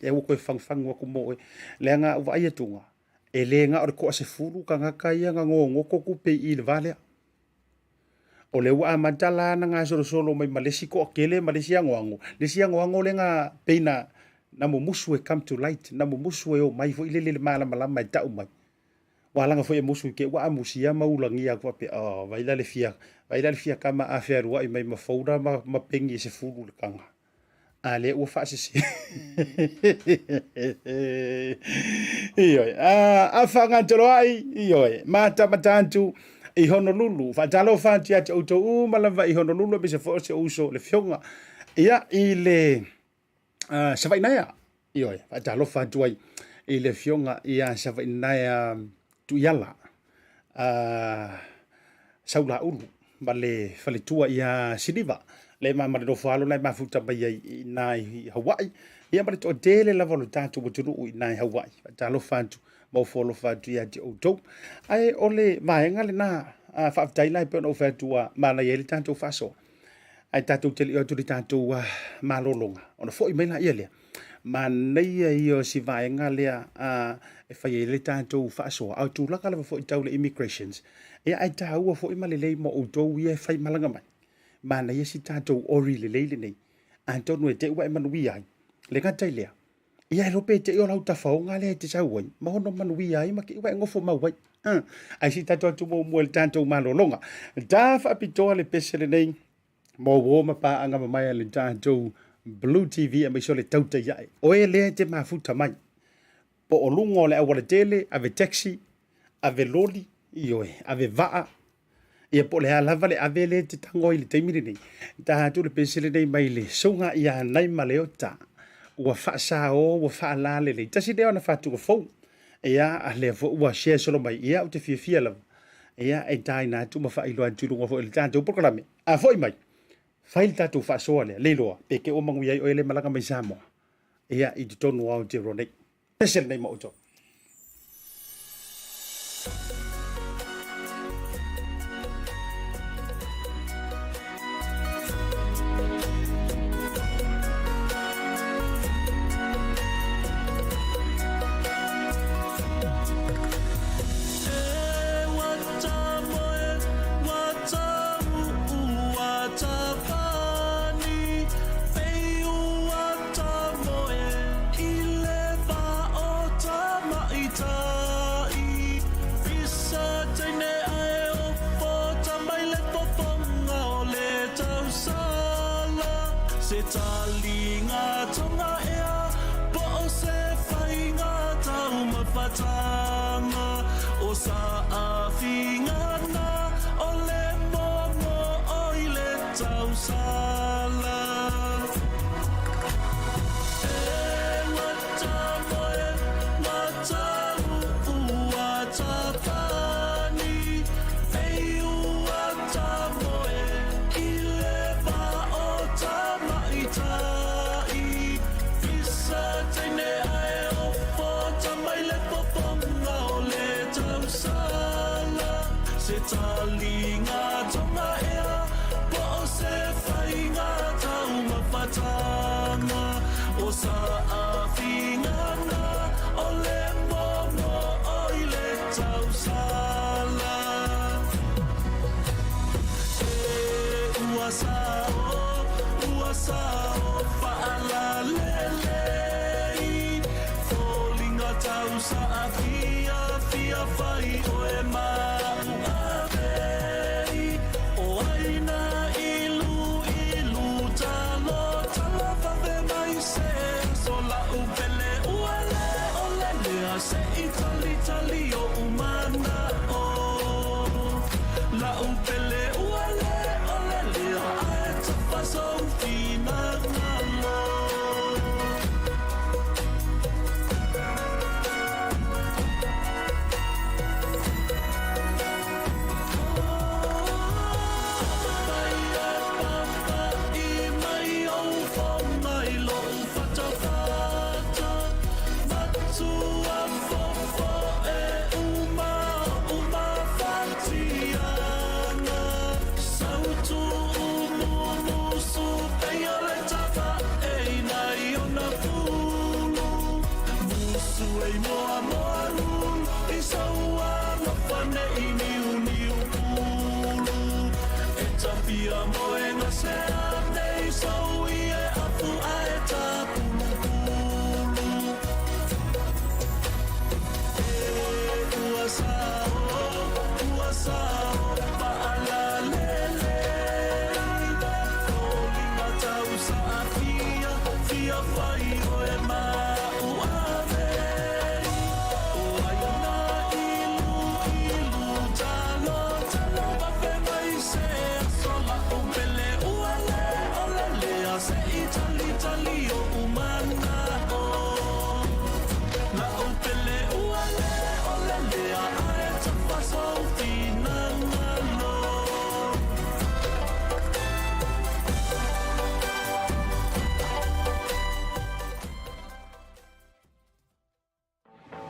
Speaker 1: E aua koe fagufagu atu mo oe. Leaga a ou vaai atuga, e le na o le toasefulu tagata ia na gogoto tupe i i le va lea. O lea ua amata la ona gasolosolo mai ma le isi toatele ma le isi anoano, le isi anoano lea na pei na na mumusu e come to light, na mumusu e omai foi lele i le malamalama e tau mai. Ua alaga foi e musu i te i ua amusia ma ulagia atu faapea, oh, vai la le fia, vai la le fia kama a fealuai mai ma folder ma, ma peni e sefulu le taga. A lea ua faasese. Ioe. A faagatoloai, ioe. Matamata atu i Honolulu. Faatalofa atu ia te outou uma lava i Honolulu, aemaise foi o si ou uso le Afioga ia i le Savainaea. Ioe, faatalofa atu ai i le Afioga ia Savainaea Tuiala Saulaulu ma le faletua ia Siliva, le ma le nofo alo na e mafuta mai ai i ina i Hawaii, ia ma le toatele lava o le tatou atunuu i ina i Hawaii. Faatalofa atu ma ofo alofa atu ia te outou. Ae o le vaega lena, faafetai la e pei ona ou fai atu ua manaia ai le tatou faasoa. Ae tatou te le i o atu i le tatou malologa, ona foi mai laia lea. Manaia ia o si vaega lea e fai ai le tatou faasoa, a o tulaga lava foi tau le immigrations, ia ae taua foi ma lelei mo outou ia e faimalaga mai. Manaia si tatou ori lelei lenei, atonu e te i ua e manuia ai. Le gata i lea, ia e iloa pe te i o lau tafaoga lea e te sau ai, ma ono manuia ai ma te i ua e nofo mau ai. Ae se i tatou atu muamua i le tatou malologa. Ta faapitoa le pese lenei mo uo ma paaga mamae a le tatou Blue TV aemaise o le tautai ae. Oe lea e te mafuta mai. Po o luga o le aualatele, ave taxi, ave loli, ioe, ave vaa, ia po o le a lava le ave lea e te tago ai i le taimi lenei. Ta atu le pese lenei mai le susuga ia Naimaleota. Ua faasao, ua faalalelei. Tasi lea ona fatuga fou. Ia, a lea foi ua share solo mai. Ia, ou te fiafia lava. Ia, e taina atu ma faailoa atu i luga foi o le tatou polokalame. A foi mai, fai le tatou faasoa lea, le iloa, pe te ua manuia ai oe le malaga mai Samoa. Ia, i totonu o Aotearoa nei. Pese lenei ma outou.
Speaker 3: Se talinga tonga ea po o se whainga taumafatanga o sa awhingana o le momo o i le tausala. E wata moe, wata uu, wata pani, pei uata moe i le va o Tamaitai. Fisa teine ae ofo tamai le fofonga o le tausala. Se talinga tonga ea po o se whainga taumafatanga o sa awhingana o le momo o i le tausala. E ua sao, ua sao faalalelei, foliga tausala.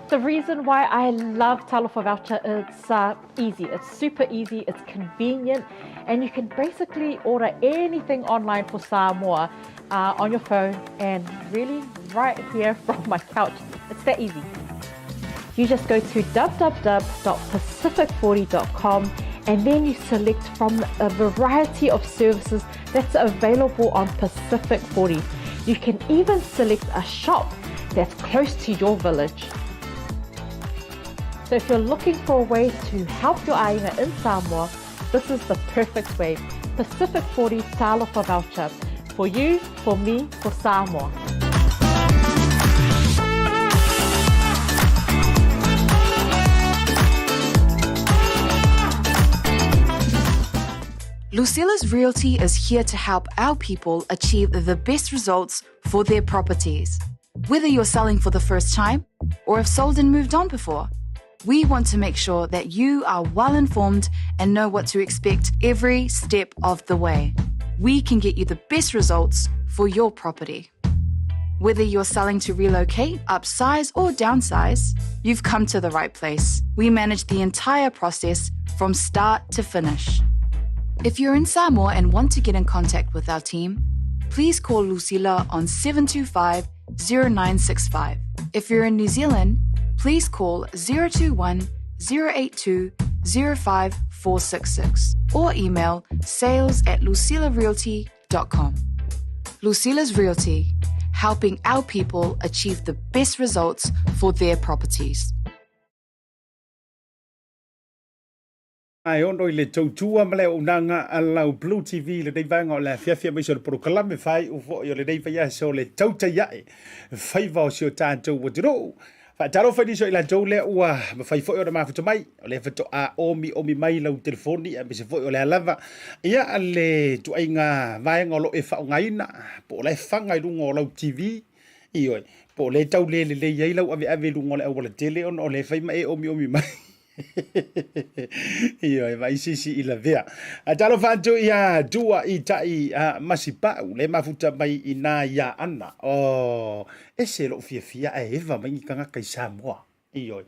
Speaker 2: The reason why I love Talofa Voucher is easy. It's super easy, it's convenient, and you can basically order anything online for Samoa uh, on your phone and really right here from my couch. It's that easy. You just go to www.pacific40.com and then you select from a variety of services that's available on Pacific 40. You can even select a shop that's close to your village. So if you're looking for a way to help your aiga in Samoa, this is the perfect way. Pacific 40 Talofa Voucher. For you, for me, for Samoa.
Speaker 4: Lucilla's Realty is here to help our people achieve the best results for their properties. Whether you're selling for the first time or have sold and moved on before, we want to make sure that you are well informed and know what to expect every step of the way. We can get you the best results for your property. Whether you're selling to relocate, upsize, or downsize, you've come to the right place. We manage the entire process from start to finish. If you're in Samoa and want to get in contact with our team, please call Lucilla on 725 0965. If you're in New Zealand, please call 021 082 05466 or email sales at lucillarealty.com. Lucilla's Realty, helping our people achieve the best results for their properties.
Speaker 1: Ae ono i le tautua ma le auaunaga a lau Blue TV i lenei vaega o le afiafi aemaise o le polokalame faaiu foi o lenei vaiaso o le tautai ae faiva o si o tatou atunuu. Faatalofa i nisi o i latou lea ua mafai foi ona mafuta mai, o lea faatoa omiomi mai lau telefoni aemaise foi o le a lava ia le ituaiga vaega o lo o e faaaogaina po o la e faga i luga o lau TV. Ioe, po o lea e tau le lelei ai lau aveave i luga o le aualatele ona o lea e fai ma e omiomi mai. Ioe, vaai sisi i lavea. A talofa atu ia Tua i tai a Masipau, le mafuta mai i nā ia Ana. Oh, ese lou fiafia ae eva mai ni tagata i Samoa. Ioe,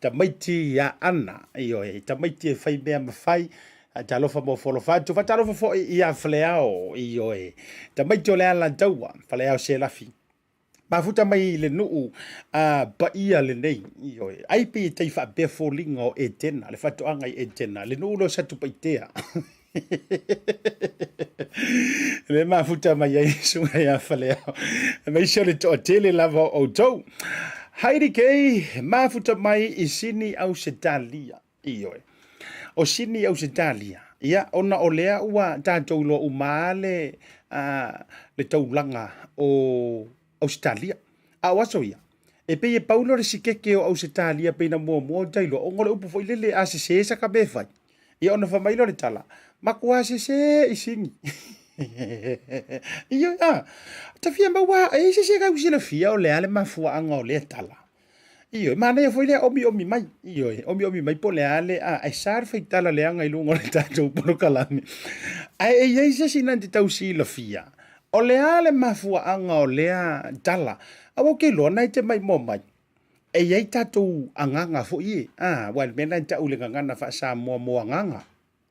Speaker 1: tamaiti ia Ana. Ioe, tamaiti e fai mea mafai. Talofa mo folofa atu. Faatalofa foi ia Faleao. Ioe, tamaiti o le Alataua, Faleao Selafi. Mafuta mai i le nuu a paia lenei, ioe, ai pei e tai faapea foliga o Etena, le faatoaga i Etena, le nuu lea o Satupaitea. Le mafuta mai ai suga ia Faleao, aemaise o le toatele lava o outou. Heidi Kay, mafuta mai i Sini Ausetalia. Ioe. O Sini Ausetalia, ia, ona o lea ua tatou iloa uma le, a, le taulaga o Ausetalia. A o aso ia, e pei e pau lea o le sikeke o Ausetalia pei na muamua ona iloa, ona o le upu foi lele a sese saka mea e fai. Ia ona fai mai lea o le tala, matua sese i Sini. Ioe, a, ta fia maua, e i ai se isi e tau silafia o le a le mafuaaga o lea tala. Ioe, manaia foi lea omiomi mai. Ioe, omiomi mai po o le a le, a, ae sa le faitala leaga i luga o le tatou polokalame. Ae e i ai se isi na te tau silafia, o le a le mafuaaga o lea tala. Aua ou te iloa na e te maimoa mai, e i ai tatou agaga foi e, a, aua o le mea lena e tau i le gagana faa-Samoa mo agaga.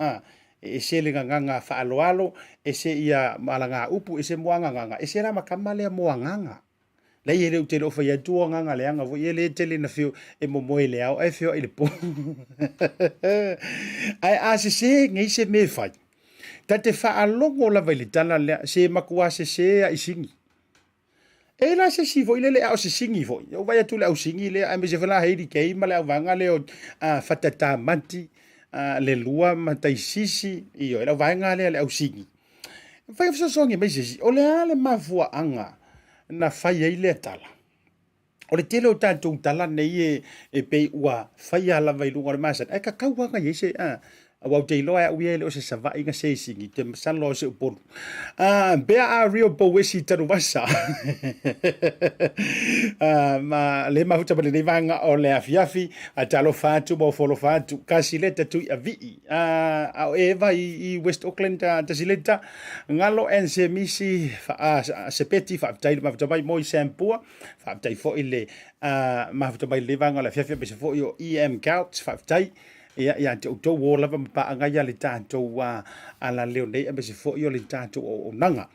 Speaker 1: A, e ese le gagana faaaloalo, ese ia alagaupu, ese moagagaga, ese la ma tama lea moagaga. Leai e le ou te le o fai atu o agaga leaga foi e le tele na feo e momoe i le ao ae feoai i le po. Ae a sese nei se mea e fai, ta te faalogo lava i le tala lea, se matua sese a i sini. E la se isi foi lele a o se sini foi. Ou vai atu le au sini lea, aemaise foi la Heidi Kay ma le auvaega lea o Fatatamati, le lua ma Taisisi, ioe, le auvaega lea le au sini. Fai fesoasoani mai se isi, o le a le mafuaaga na fai ai lea tala? O le tele o tatou tala nei e, e pei ua faia lava i luga o le masani, ae tatau lava ona i ai se, a, aua ou te iloa e au ia e le o se Savaii na se i sini, te masalo o se Upolu. Bea a Rio Pouesi Tanuvasa. Ma le mafuta ma lenei vaega o le afiafi, a talofa atu ma ofo alofa atu, kasi leta tui avii. A o Eva i West Auckland Tasileta, Ngalo and Semisi Sepeti, faafetai le mafuta mai moi Sam Pua, faafetai foi le mafuta mai lenei vaega o le afiafi aemaise foi o EM Couch, faafetai ia ia te outou o lava ma paaga ia le tatou alaleo nei aemaise foi o le tatou auaunaga.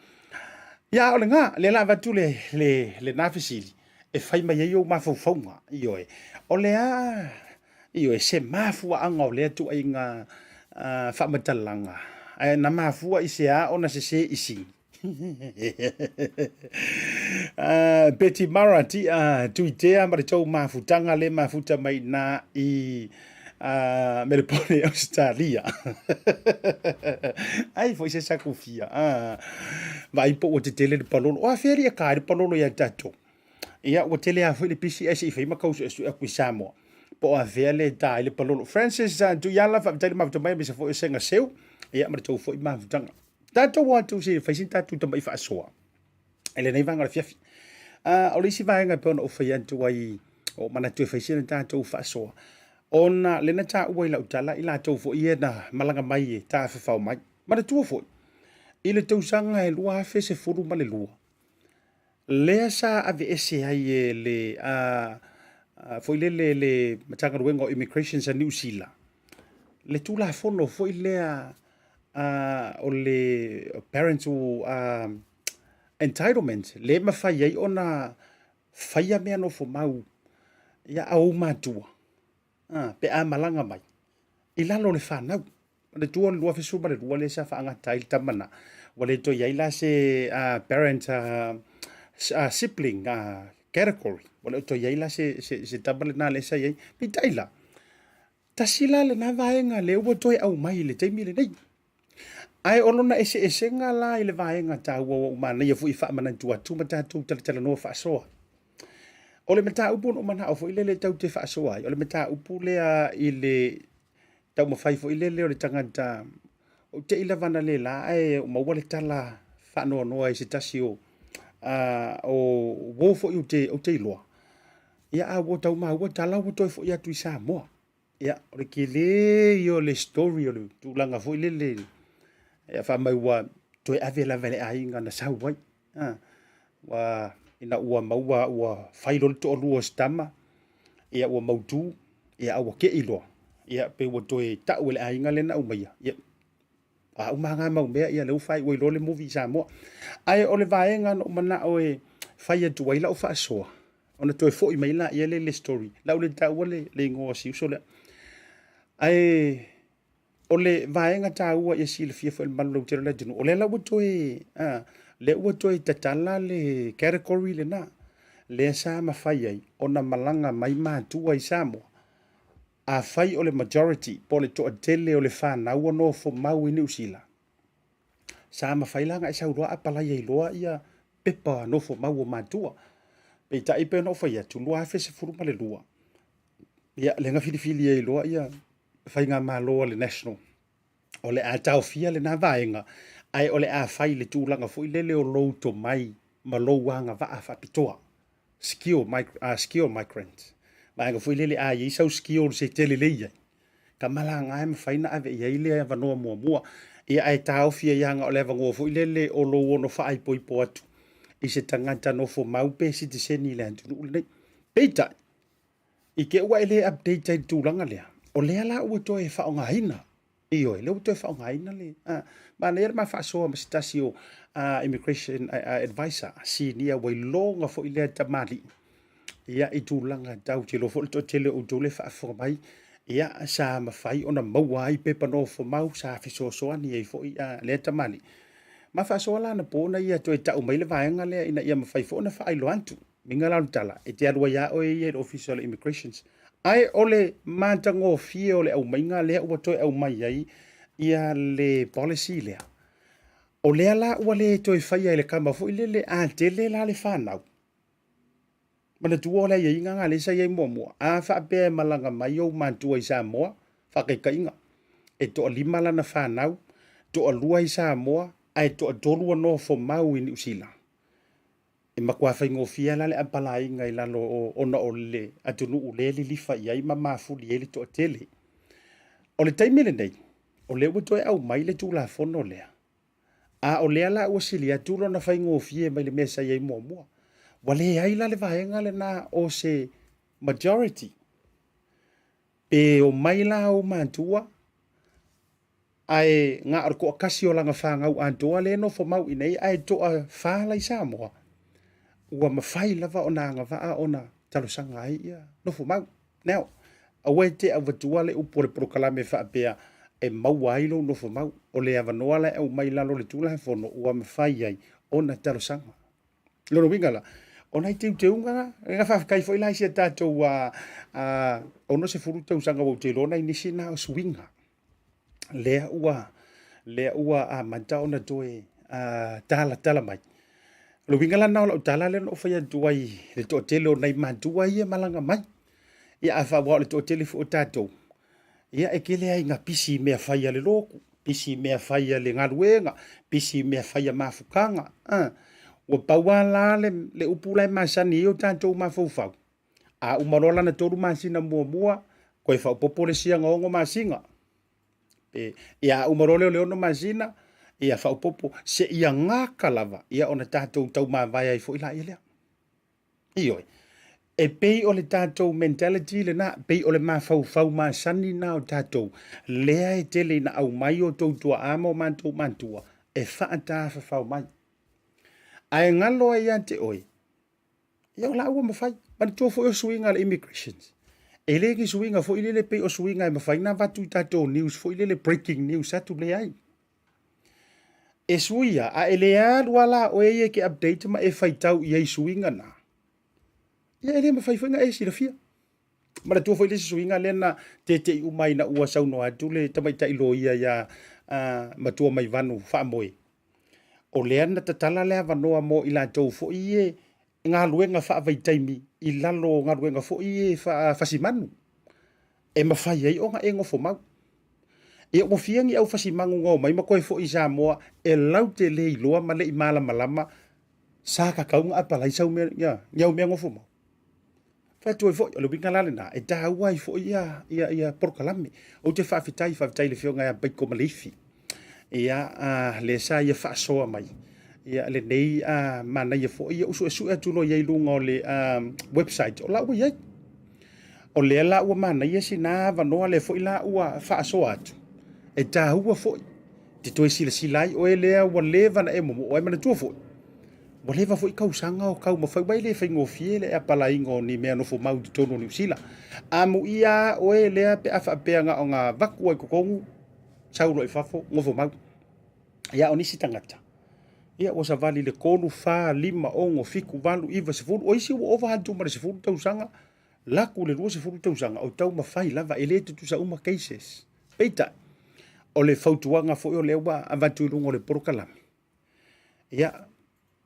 Speaker 1: Ia o lena, lea la avatu le, le, lena fesili e fai mai ai ou mafaufauga, ioe, o le a Ioe, se mafuaaga o lea ituaiga faamatalaga, ae na mafua i se a ona sese i sini? Betty Mara, tia Tuitea ma le tou mafutaga le mafuta mai na i Melepone, Ausetalia. Ai foi se sakufia. Vaai po ua tetele le palolo. O afea alii e ka ai le palolo ia tatou? Ia, ua tele lava foi le pisi ae se i fai ma tau suesue atu i Samoa po o afea le ta ai le palolo. Francis Tuiala, faafetai le mafuta mai aemaise foi o Sega Seu, ia ma le tou foi mafutaga. Tatou o atu se i fai sina tatou tamai faasoa i lenei vaega o le afiafi. O le isi vaega e pei ona ou fai atu ai, o manatu e fai sina tatou faasoa, ona lea na taua i lau tala i latou foi ia na malaga mai e tafafao mai. Manatua foi, i le tausaga e 2012, Lea sa aveese ai e le foi lele le Matagaluega o Immigrations a Niu Sila le Tulafono foi lea o le Parental Entitlement le mafai ai ona faia mea nofomau ia a ou matua pe a malaga mai i lalo o le fanau. Manatua le 2012 lea sa faagata ai le tama lena, ua le toe i ai la se parent sibling category, ua le o toe i ai la se tama lena lea sa i ai. Peitai la, tasi la lena vaega lea ua toe aumai i le taimi lenei. Ae o lona eseesega la i le vaega taua ua ou manaia foi e faamanatu atu ma tatou talatalanoa faasoa. O le mataupu na ou manao foi lele tatou te faasoa ai, o le mataupu lea i le taumafai foi lele o le tagata, ou te i lava analeila ae ou maua le tala faanoanoa i se tasi o o uo foi ou te, ou te iloa. Ia a ua tau maua tala ua toe foi atu i Samoa. Ia, o le tele ia o le story o le tulaga foi lele, ia fai mai ua toe ave lava i le aiga na sau ai. Ua, ina ua maua ua fai loa le toalua o si tama, ia ua mautu, ia a ua tei loa, ia pei ua toe tau e le aiga lea na aumaia, ia a uma lava na mau mea, ia lea ua faaiu ai loa le movie i Samoa. Ae o le vaega na ou manao e fai atu ai lau faasoa, ona toe foi mai laia lea i le story, o le a ou le taua le igoa o si uso lea. Ae O le vaega taua ia silafia foi e le mamalu lautele o le atunuu, o lea la ua toe, a, lea ua toe tatala le category lena. lea sa mafai ai ona malaga mai matua i Samoa. Afai o le majority po o le toatele o le fanau o nofo mau i Niu Sila, sa mafai la ona e sau loa apalai ai loa ia pepa nofo mau o matua. Peitai pei ona ou fai atu, 2012, ia lea na filifili ai loa ia faigamalo a le National, o le a taofia lena vaega, ae o le a fai i le tulaga foi lele o lou tomai ma lou agavaa faapitoa, skill, skill migrant. Vaega foi lele a i ai sau skills e te lelei ai, tama la na e mafai ona ave i ai le avanoa muamua. Ia ae taofi ai lava na o le avanoa foi lele o lou ono faaipoipo atu i se tagata nofo mau pe sitiseni i le atunuu lenei. Peitai, i te i ua e le update ai i le tulaga lea, o lea la ua toe faaaogaina. Ioe, lea ua toe faaaogaina le, manaia le ma faasoa ma se tasi o immigration advisor, sinia ua iloga foi lea tamalii, ia, i tulaga tau, te iloa foi le toatele o outou lea e faafofoga mai, ia, sa mafai ona maua ai pepa nofomau, sa fesoasoani ai foi lea tamalii. Ma faasoa la anapo ina ia toe tau mai le vaega lea ina ia mafai foi ona faailoa atu. Uiga la o le tala, e te alu ai lava oe ia i le Ofisa o le Immigrations. Ae o le matagofie o le aumaiga lea ua toe aumai ai ia le policy lea, o lea la ua le toe faia e le kama foi lele a tele la le fanau. Manatua o le aiaiga lena lea sa i ai muamua, a faapea e malaga mai ou matua i Samoa, faataitaiga, e toalima lana fanau, toalua i Samoa ae toatolu ua nofo mau i Niu Sila. E matua faigofie la le apalaiga i lalo o, ona o le atunuu lea e lilifa i ai ma mafuli ai le toatele. O le taimi lenei, o lea ua toe aumai le Tulafono lea, a o lea la ua sili atu lona faigofie mai le mea sa i ai muamua. Ua leai la le vaega lena o se majority. Pe omai la ou matua, ae na o le toatasi o lana fanau atoa lea e nofo mau i inei ae toafa la i Samoa, ua mafai lava ona agavaa ona talosaga ai ia nofo mau. Now, aua e te avatua le upu o le polokalame faapea e maua ai lou nofo mau. O le avanoa la e aumai i lalo o le Tulafono ua mafai ai ona talosaga. Lona uiga la, o nai teuteuga na, na faafetai foi la i si a tatou 60 tausaga ua ou te iloa nai nisi na o suiga lea ua lea ua amata ona toe talatala mai. O le uiga la lena o lau tala lea na ou fai atu ai i le toatele o nai matua ia e malaga mai. Ia a faaua o le toatele foi o tatou, ia e tele lava ina pisi i mea fai a le lotu, pisi i mea fai a le galuega, pisi i mea fai a mafutaga. Ua pau lava la le, le upu la e masani ai o tatou mafaufau, a uma loa lana 3 masina muamua, toe faaopoopo le isi ana 6 masina. Pe, ia a uma loa lea o le 6 masina, ia faaopoopo seia gata lava, ia ona tatou taumavae ai foi laia lea. Ioe. E pei o le tatou mentality lena, pei o le mafaufau masani lena o tatou, lea e tele ina aumai o outou tuaa ma o matou matua e faatafafao mai. Ae galo ai ia te oe, ia o la ua mafai. Manatua foi o suiga a le immigrations. E le ni suiga foi lele pei o suiga e mafai ona avatu i tatou news foi lele breaking news atu, leai. E suia, a e le alu lava la oe ia e te update ma e faitau i ai suiga na, ia e le mafai foi ona e silafia. Manatua foi le isi suiga lea na tete'i uma ai ina ua saunoa atu le tamaitai loia ia Matua Maivanu Faamoe, o lea na tatala le avanoa mo i latou foi ia galuega faavaitaimi i lalo o galuega foi ia faafasimanu e mafai ai ona e nofomau. Ia ua fia ni aufasimanu na omai ma toe foi i Samoa e laute le iloa ma le i malamalama sa tatau ona apalai sau mea, ia, ni au mea nofomau. Fai atu ai foi, o le uiga la lena, e taua ai foi ia, ia, ia polokalame. Ou te faafetai, faafetai i le Afioga ia Baiko Maleifi, ia, a, lea sa ia faasoa mai, ia, lenei a, manaia foi, ia, ou suesue atu loa i ai i luga o le a, website, o la ua i ai. O lea la ua manaia sina avanoa lea foi la ua faasoa atu, e taua foi te toe silasila ai oe lea ua leva ona e momoo ai, manatua foi, ua leva foi tausaga o taumafai, aua e le faigofie le apalaiga o ni mea nofo mau i totonu o Niu Sila. Amuia oe lea pe a faapea na ona avatu ai i totonu, sau loa i fafo, nofo mau. Ia, o nisi tagata. Ia, ua savali i le 3, 4, 5, 6, 7, 8, 9, 10, o isi ua ova atu ma le 10 tausaga, laku le 20 tausaga, o taumafai lava, e le tutusa uma cases. Peitai, o le fautuaga foi o lea ua avatu i luga o le polokalame, ia,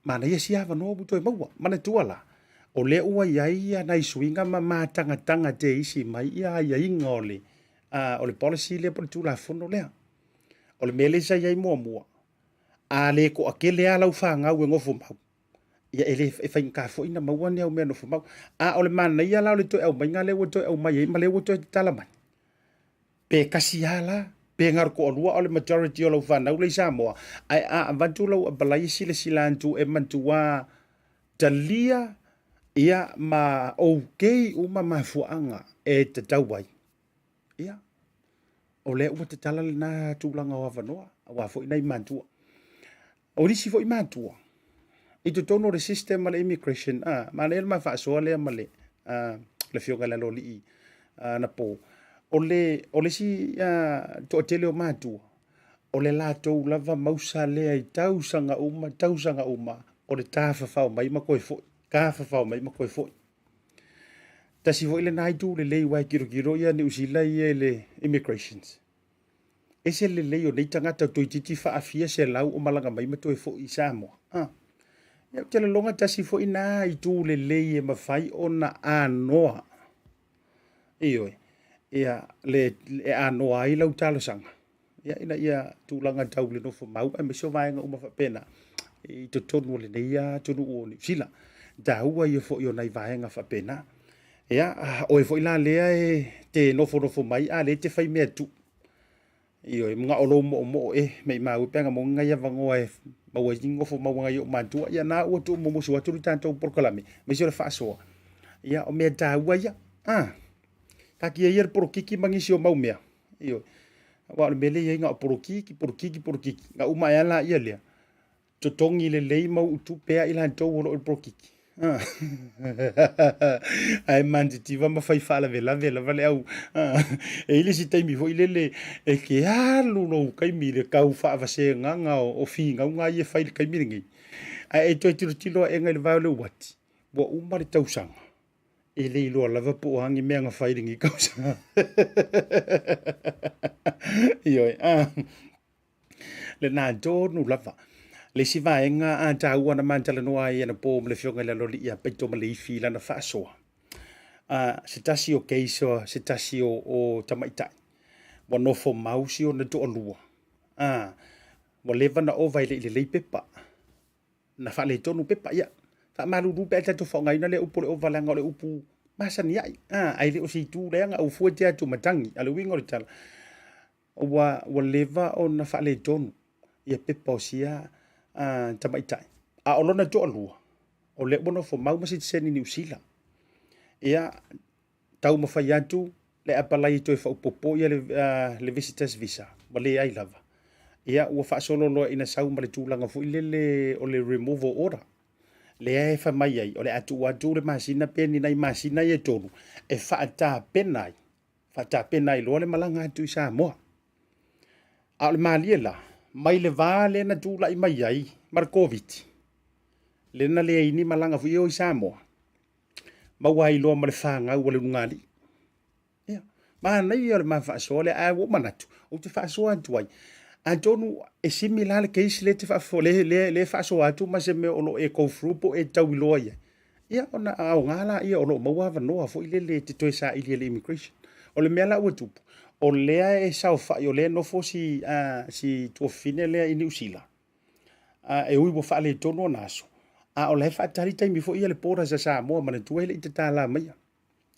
Speaker 1: manaia sia avanoa ua toe maua. Manatua la, o lea ua i ai ia nai suiga ma matagataga teisi mai ia aiaiga o le, o le policy lea po o le Tulafono lea. O le mea lea sa i ai muamua, a le toatele lava lau fanau e nofo mau, ia e le e faigata foi ona maua ni au mea nofo mau. A o le manaia la o le toe aumaiga lea ua toe aumai ai ma lea ua toe tatala mai, pe tasi lava la, pe na o le toalua o le majority o lau fanau la i Samoa, ae a avatu lau apalai e silasila atu e matua talia ia ma okay uma mafuaaga e tatau ai. Ia, o lea ua tatala lena tulaga o avanoa, aua foi nai matua. O nisi foi matua, i totonu o le system a le immigration, a, manaia le ma faasoa lea ma le, a, le afioga i le Aloalii anapo. O le, o le isi a, toatele o matua, o le latou lava mausa lea i tausaga uma, tausaga uma, o le tafafao mai ma toe foi, tafafao mai ma toe foi. Tasi foi lena itu lelei aua e tilotilo ia Niu Sila ia i le immigrations. Ese le lelei o nei tagata toeitiiti faafia selau o malaga mai ma toe foi i Samoa. Ah. Ia ou te lagona tasi foi na itu lelei e mafai ona anoa. Ioe. Ia le e anoa ai lau talosaga. Ia ina ia tulaga tau le nofo mau aemaise o vaega uma faapena i totonu o lenei atunuu o Niu Sila. Taua ia foi o nai vaega faapena. Ia, oe foi la lea e te nofonofo mai a lea e te fai mea tuu. Ioe, manao lou moomoo e, maimau e pe ana maua ni nai avanoa e maua ai ni nofo maua nai ou matua. Ia na ua tuumumusu atu le tatou polokalame, aemaise o le faasoa. Ia, o mea taua ia. Ah, taatia ia le polokiki ma nisi o mau mea. Ioe. Aua o le mea lea e i ai na o polokiki, polokiki, polokiki. Na uma ae lava laia lea, totogi lelei ma uutupe lava i latou o lo o i le polokiki. Ae matitiva ma fai faalavelave lava le au. E i ai le isi taimi foi lele e te alu lou taimi i le tau faavasegaga o finauga ia e fai i le taimi lenei. Ae e toe tilotilo aega i le vae o le uati, ua uma le tausaga. E le iloa lava po o a ni mea na fai i lenei tausaga. Ioe, ah. Lena tonu lava. Le isi vaega a taua na matalanoa ai anapo ma le afioga i le Aloalii ia Peito Maleifi i lana faasoa. Se tasi o case o se tasi o, o tamaitai ua nofo mau si ona toalua. Ua leva na ova e le i lelei pepa. Na faaletonu pepa. Ia, faamalulu pe a tatou faaaogaina lea upu o le ova leaga o le upu masani ai. Ae le o se itu leaga ua fua te atu matagi. A o le uiga o le tala, ua, ua leva ona faaletonu ia pepa o sia tamaitai. A o lona toalua, o lea ua nofo mau ma sitiseni Niu Sila. Ia, taumafai atu le apalai e toe faaopoopo ia le, le visitors visa, ua leai lava. Ia, ua faasolo loa ina sau ma le tulaga foi lele o le removal order. Lea e fai mai ai, o le a tuu atu le masina pe ni nai masina ia e tolu, e faatapena ai faatapena ai loa le malaga atu i Samoa. A o le malie la, mai le va lea na tulai mai ai ma le Koviti, lea na leai ni malaga foi e o i Samoa, maua ai loa ma le fanau a le ulugalii. Ia, manaia o le ma faasoa lea, ae ua ou manatu, ou te faasoa atu ai. Atonu e similar le case lea e te faafo, lea, lea, lea e faasoa atu ma se mea o lo o e go through po o e tauiloa i ai. Ia, ona aoga laia o lo o maua avanoa foi lele e te toe saili e le immigration. O le mea la ua tupu, o lea e saofai, o lea e nofo si, uh, si tuafafine lea i Niu Sila, uh, e ui ua faaletonu ona aso, a o la e faatali taimi foi ia le borders a Samoa, manatua e le i tatala maia.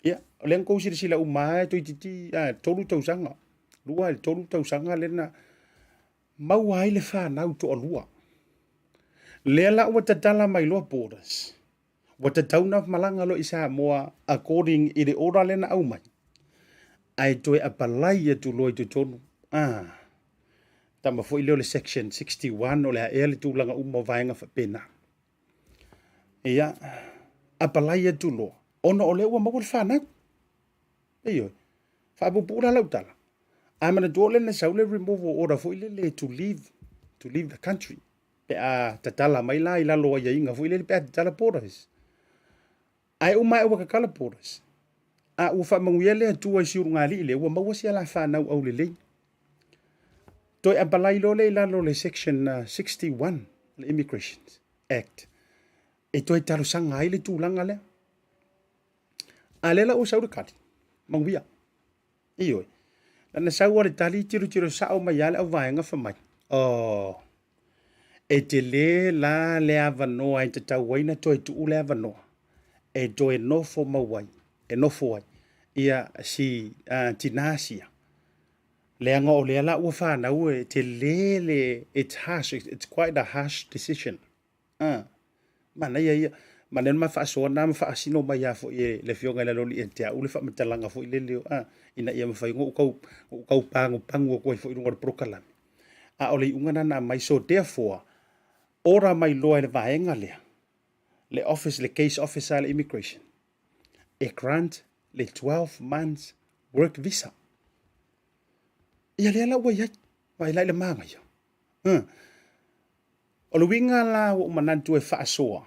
Speaker 1: Ia, o lea na tou silasila uma lava toeitiiti, uh, 3 tausaga, 2 i le 3 tausaga lea na maua ai le fanau toalua. Lea la ua tatala mai loa borders, ua tatau na malaga loa i Samoa according i le order lea na aumai, ae toe apalai atu loa i totonu. Ah, tama foi lea o le section 61 o le a ea le tulaga uma o vaega faapena. Ia, apalai atu loa, ona o lea ua maua le fanau. Ioe. Faapuupuu la lau tala. A manatua o lea na sau le removal order foi lele to leave, to leave the country. Pe a tatala mai la i lalo o aiaiga foi lele pe a tatala borders. Ae uma ae ua tatala borders, a ua faamanuia le Atua i si ulugalii lea, ua maua si a la fanau aulelei. Toe apalai loa lea i lalo o le section 61 o le Immigration Act e toe talosaga ai le tulaga lea. A lea la ua sau le tali, manuia. Ioe. Lana sau a le tali, tilotilo sao mai lava le auvaega fai mai, Oh, e tele la le avanoa e tatau ai ona toe tuu le avanoa e toe nofo mau ai, e nofo ai ia si uh, tinā sia. Leaga o lea la ua fanau e tele le, it's harsh, it's quite a harsh decision. A, manaia ia. Manaia ona ma faasoa na ma faasino mai lava foi e le Afioga i le Aloalii ia te au le faamatalaga foi lele, a, ina ia mafai ona ou tau, ou tau pagopago atu ai foi i luga o le polokalame. A o le iuga lena na aumai, so therefore, ora mai loa e le vaega lea, le office, le case officer a le immigration, e grant le 12 months work visa. Ia lea la ua i ai, vaai la i le manaia. O le uiga la ua ou manatu e faasoa,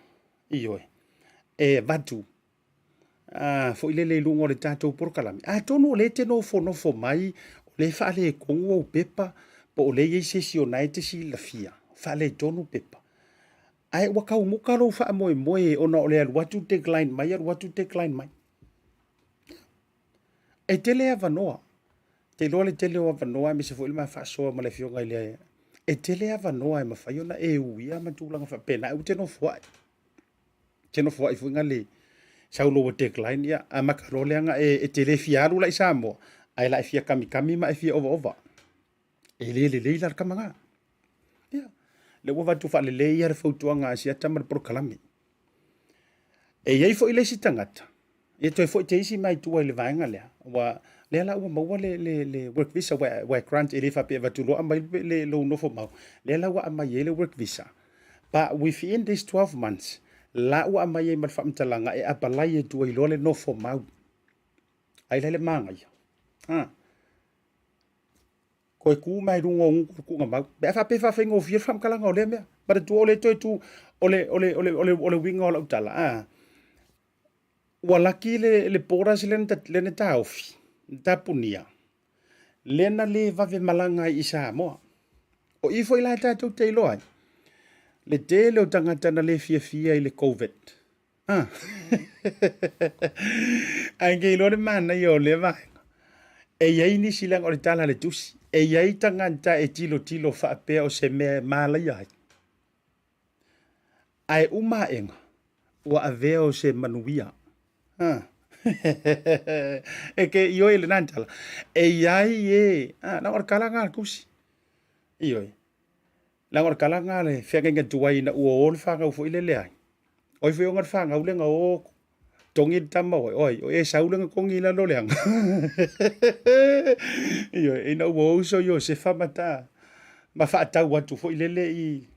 Speaker 1: ioe, e avatu a, foi lele i luga o le tatou polokalame. Atonu o lea e te nofonofo mai, o lea e faaletonu ou pepa, po o lea e i ai se isi o na e te silafia, faaletonu pepa. Ae ua tau muka lou faamoemoe ona o le alu atu decline mai, alu atu decline mai. E tele avanoa. Te iloa le tele o avanoa aemaise foi le ma faasoa ma le afioga i le e tele avanoa e mafai ona e uia ma tulaga faapena. Ae ua te nofoai. Te nofoai foi nga le sau loa ua decline ia amata loa leaga e, e te le fia alu la i Samoa ae la e fia kamikami ma e fia ovaova. E le lelei la le tama na. Ia, lea ua avatu faalelei ia le fautuaga a Asiata ma le polokalame. E i ai foi le isi tagata, ia toe foi te isi mai tua i le vaega lea, ua, lea la ua maua le, le, le work visa, ua, ua grant, e le faapea e avatu loa aumai le, lou nofo mau, lea la ua aumai ai le work visa. But within this 12 months, la ua aumai ai ma le faamatalaga e apalai atu ai loa le nofo mau. Ai la le manaia. Ah. Koe kū mai luga o gutu kuʻuna mau. Pe a faapea e faafaigofie le faamatalaga o lea mea. Manatua o le toe tu, o le, o le, o le, o le, o le uiga o lau tala, a, ua laki le, le borders lea na, lea na taofi, na tapunia, lea na le vave malaga ai i Samoa. O i foi la tatou te iloa ai, le tele o tagata na le fiafia i le Covid. Ah. Ae ke iloa le manaia o lea vaega. E i ai nisi leaga o le tala a le tusi. E i ai tagata e tilotilo faapea o se mea e malaia ai. Ae uma aʻega, ua avea o se manuia. Ah. E ke ioe i lena tala. E i ai e, ah, na o le tala lena a le tusi. Ioe. Leaga o le tala lena a le feagaiga tuai ina ua o le fanau foi lele ai. O ai foi ona le fanau lea na o togi le tama oe, oi, o Esau lea na togi i lalo o le aga. Ioe, ina ua uso Iosefa ma ta, ma faatau atu foi lele i,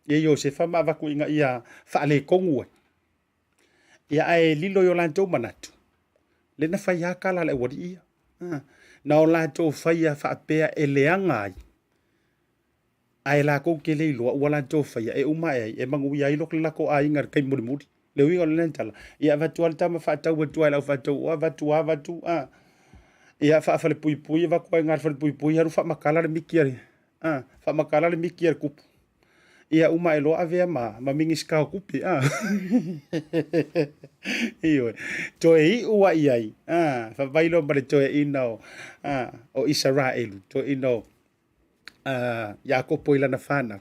Speaker 1: i Iosefa ma avatu ina ia faaletonu ai. Ia ae lilo i o latou manatu, lea na fai lava tala a le aualii ia. Na o latou faia faapea e leaga ai, Ae latou te le iloa ua latou faia e uma ae ai, e manuia ai le latou aiga i le taimi mulimuli. Le uiga o lena tala, ia avatu lava le tama faatau atu lava i le aufaatau o avatu avatu a. Ia faafalepuipui avatu ai i le falepuipui alu faamatala le miki a le a, faamatala le miki a le tupu. Ia uma ae loa avea ma, ma Minisita o Tupe a. Ioe, toe iu ai i ai, a, fai loa ma le toeaina o, a, o Isaraelu, toeaina o uh, Iakopo i lana fanau.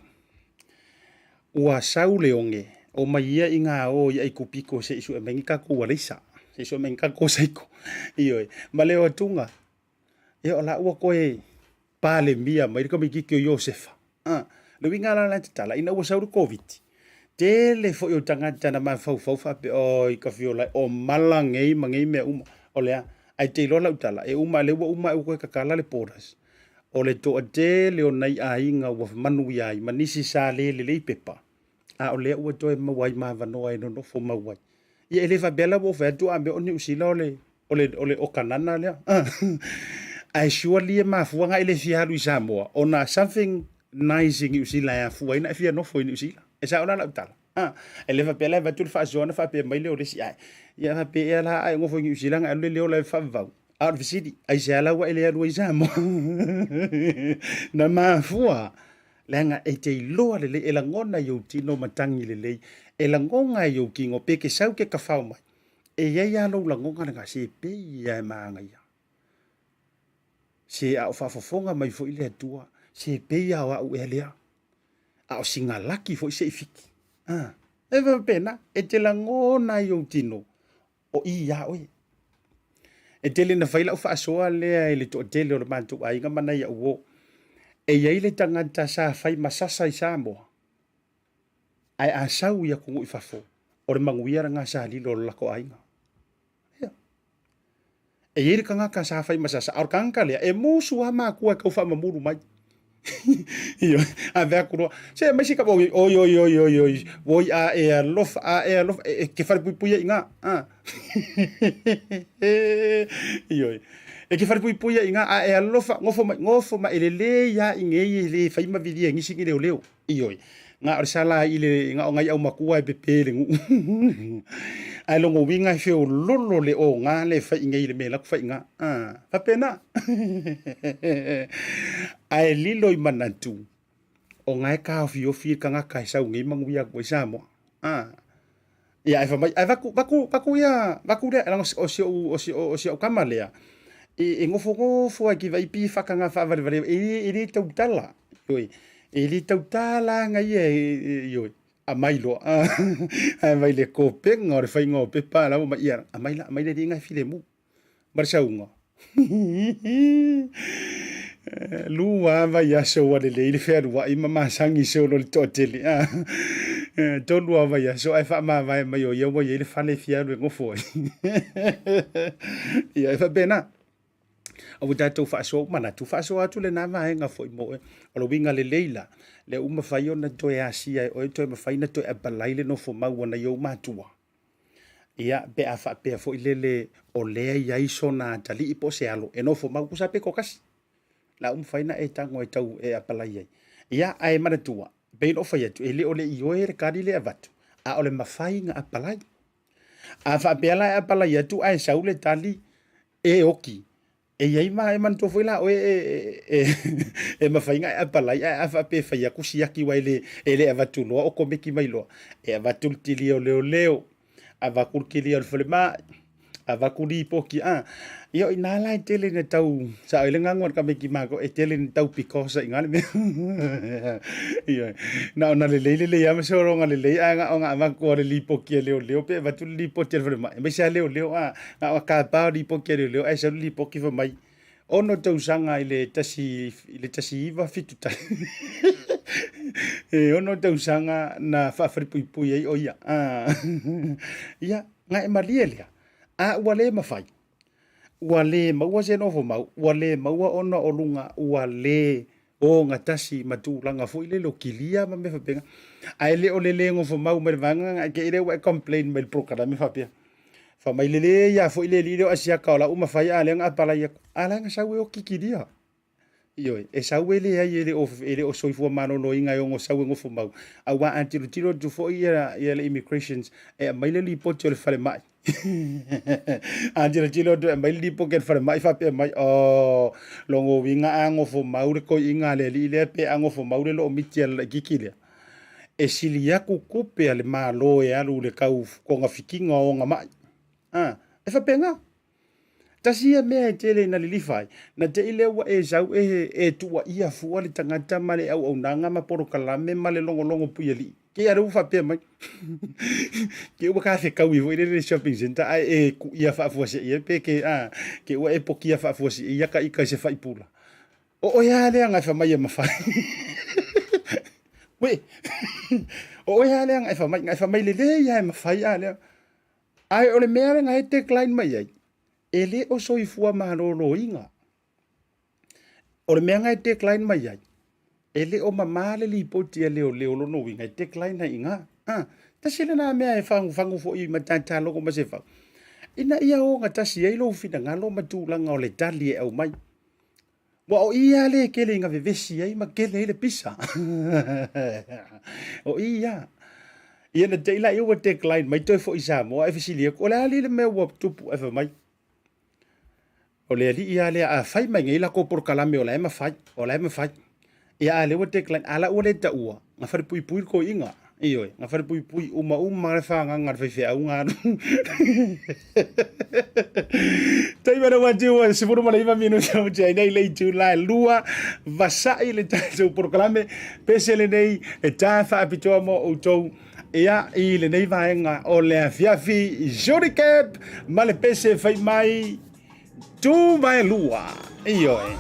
Speaker 1: Ua sau le oge, o mai ia i ngā o i Aikupito se i sue mai ni tatou aleisa, se i sue mai ni tatou saiko. Ioe, ma le o atuga, ia o la ua koe palemia mai le tamaititi o Iosefa. Ah, le uiga la la tatala, ina ua sau le Koviti, tele foi o tagata na mafaufau faapea, oi ka fiola, o mala nei ma nei mea uma. O le a, ae te iloa lau tala, e uma, lea ua uma ua toe tatala le borders. O le toatele o nai aiga ua manuia ai ma nisi sa le lelei pepa, a o lea ua toe maua ai ma avanoa e nonofo mau ai. Ia e le faapea la ua ou fai atu a mea o Niu Sila o le, o le, o le o Kanana lea. Ae surely e mafua na e le fia alu i Samoa ona something. Nice i Niu Sila e afua ai ona e fia nofo i Niu Sila. E sao la lau tala. Ah, e le faapea la e avatu le faasoa ona faapea mai lea o le isi ae. Ia faapea ea la a e nofo i Niu Sila ona e alu lea i le ola e faavavau. A o le fesili, aisea la ua e le alu ai i Samoa? Na mafua leaga e te iloa lelei, e lagona i ou tino matagi lelei, e lagona i ou tino pe ke sau ke kafao mai. E i ai lava lou lagona lena, se pei lava e manaia. Se a o faafofoga mai foi le Atua, se pei lava o au ea lea, a o sina laki foi se i fiki. Ah, e faapena, e te lagona ai ou tino, o i iā oe. E tele na fai lau faasoa lea i le toatele o le matou aiga ma nai au uo. E i ai le tagata sa fai ma sasa i Samoa, ae a sau i atunuu i fafo, o le manuia lena sa lilo o le lako aiga. Ia. E i ai le tagata sa fai ma sasa, a o le tagata lea, e musu lava matua e tau faamamulu mai. Ioe, ave atu loa, se aumai se kapa, oi, oi, oi, oi, oi, oi, oi, a e alofa, a e alofa, e, e ke falepuipui ai i ina, a. Ioe, e ke falepuipui ai i ina, a e alofa, nofo mai, nofo mai, e lelei lava i inei e le fai ma vilia e nisi ni leoleo. Ioe, na o le sala i le na o nai aumatua e pepe le nuu. Ae lona uiga e feololo le oga le fai i nei le mea la ku fai ina. Ah, faapena. Ae lilo i manatu, o na e taofiofi le tagata e sau nei manuia atu ai Samoa. Ah. Ia ae fai mai, ae vaku, vaku, vaku ia, vaku lea, leaga o si ou, o si, o si au tama lea, e, e nofonofo ai ki vai pi whakanga whaavalevale, e, e le tautala, ioe, e le tautala anga ia, e, e, ioe, aumai loa, ae mai le kopenga o le faiga o pepa la ua mai, ia, aumai la, aumai le alii e filemu. Ma le sauga. Lua lava vaiaso ua lelei le fealuai ma masagi solo i le toatele. Tolu lava vaiaso ae faamavae mai o ia ua i ai le fale e fia alu e nofo ai. Ia, e faapena. A ua tatou faasoa, ua manatu faasoa atu lena vaega foi mo oe. O le uiga lelei la, lea ua mafai ona toe asia e oe, toe mafai ona toe apalai le nofo mau a nai ou matua. Ia, pe a faapea foi lele o lea e i ai sona atalii po o se alo e nofo mau tusa pe toatasi, la ua mafai ona e tago e tau e apalai ai. Ia, ae manatua, pei ona ou fai atu, e le o le ioe le kali lea e avatu, a o le mafai ona apalai. A faapea la e apalai atu ae sau le tali e oki, E i ai ma e manatua foi la oe e, e, e mafai ona e apalai ae a faapea e fai atu siaki aua e le, e le avatu loa okomeki mai loa. E avatu le kilia o leoleo, avatu le kilia o le falemai, avatu lipoti a. Ia o ina la e tele ina tau sao ai le gago a le tamaiti matou e tele ina tau because ai i ina le mea. Ioe. Na ona lelei lelei lava ma sologa lelei ae na ona avatu lava o le lipoti a leoleo pe avatu le lipoti a le falemai aemaise lava leoleo a. Na o tapa o lipoti a leoleo ae sau le lipoti fai mai, ono tausaga i le tasi i le 1971. E ono tausaga na faafalepuipui ai o ia. Ah. Ia, na e malie lea. A ua le mafai. Ua le maua se nofo mau, ua le maua ona o luga, ua le ogatasi ma tulaga foi lele o kilia ma mea faapena. Ae le o le le nofomau mai le vaega lena, te i lea ua e complain mai i le polokalame faapea, fai mai lelei lava foi le alii lea o Asiata o la ua mafai a o lea na apalai atu. A o la e na sau e oti kilia. Ioe, e sau e leai e le o, e le o soifua maloloina e ono sau e nofomau. Aua a tilotilo atu foi ia, ia le immigrations e aumai le lipoti o le falemai. A tilotilo atu e aumai le lipoti a le falemai faapea mai, oh, lona uiga a nofomau le toeaina a le alii lea pe a nofomau le loomiti a le laitiiti lea, e sili atu tupe a le Malo e alu i le tau togafitiga o ona mai. A, e faapena. Tasi ia mea e tele ina lilifa ai, na te i lea ua e sau e, e tuuaia fua le tagata ma le auaunaga ma polokalame ma le logologo puialii. Ke ia lea ua faapea mai. Ke ua ka fekaui foi lele shopping center ae e kuia faafuasei ai pe ke, a, ke ua e pokia faafuasei ia ka ika i se faipula. O oe lava lea na e fai mai e mafai. Uē, o oe lava lea na e fai mai, na e fai mai lelei lava e mafai a lea. Ae o le mea lena e decline mai ai, e le o soifua maloloina. O le mea lena e decline mai ai, e le o mama le lipoti a leoleo lona uiga e decline ai i ina. A, tasi lena mea e fagufagu foi ma tatalogo ma Sefau, ina ia ogatasi ai lou finagalo ma tulaga o le tali e aumai. Ua o i lava lea e kele ina vevesi ai ma kele ai le pisa. O i ia. Ia na te i laia ua decline mai toe foi i Samoa ae fesili atu, o le a alii le mea ua tupu ae fai mai? O le alii lava lea a fai mai nei latou polokalame o la e mafai, o la e mafai. Ia a lea ua decline, a la ua le taua, na falepuipui le toeaina. Ioe, na falepuipui uma uma le fagaga a le faifeau na alu. Taimi ana ua tiu ua 19 minuti o te ai nei le itula e lua vasa'i le tatou polokalame pese lenei e tā faapitoa mo outou ia i lenei vaega o le afiafi Jody Cap ma le pese fai mai tu mai lua. Ioe.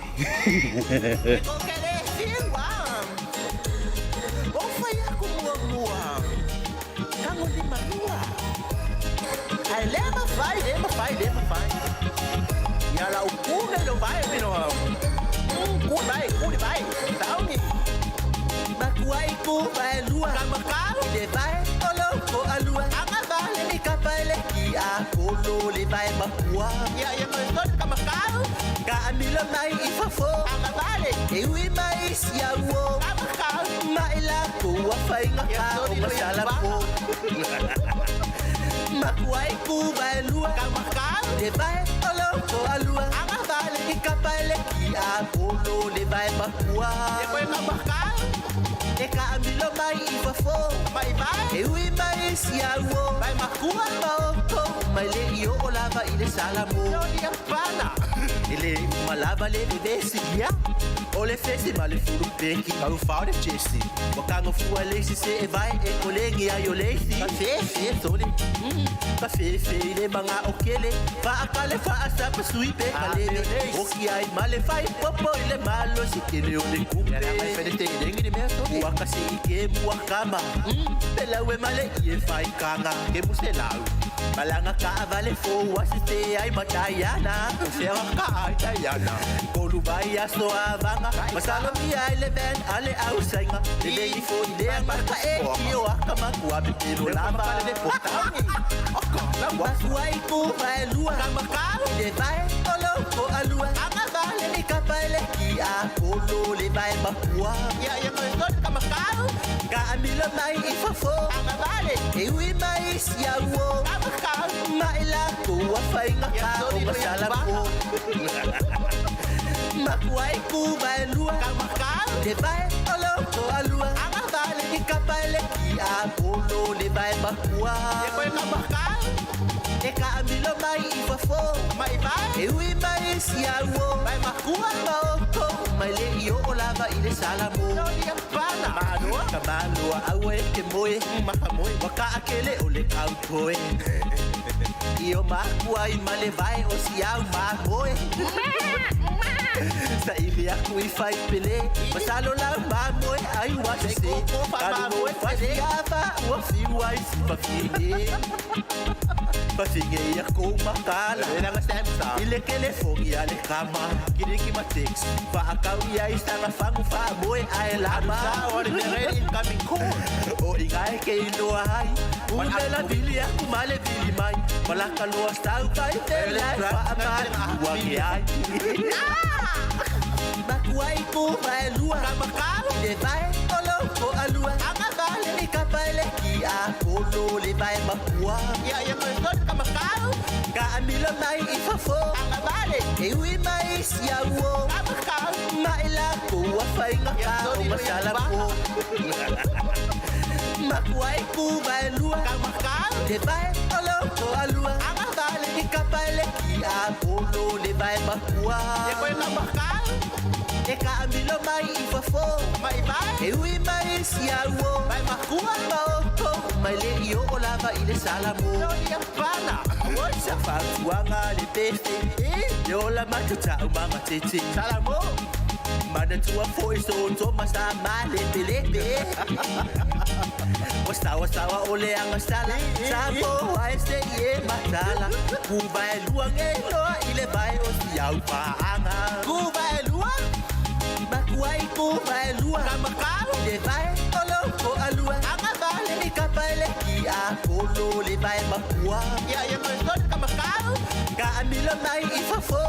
Speaker 1: taamilo mai i fafo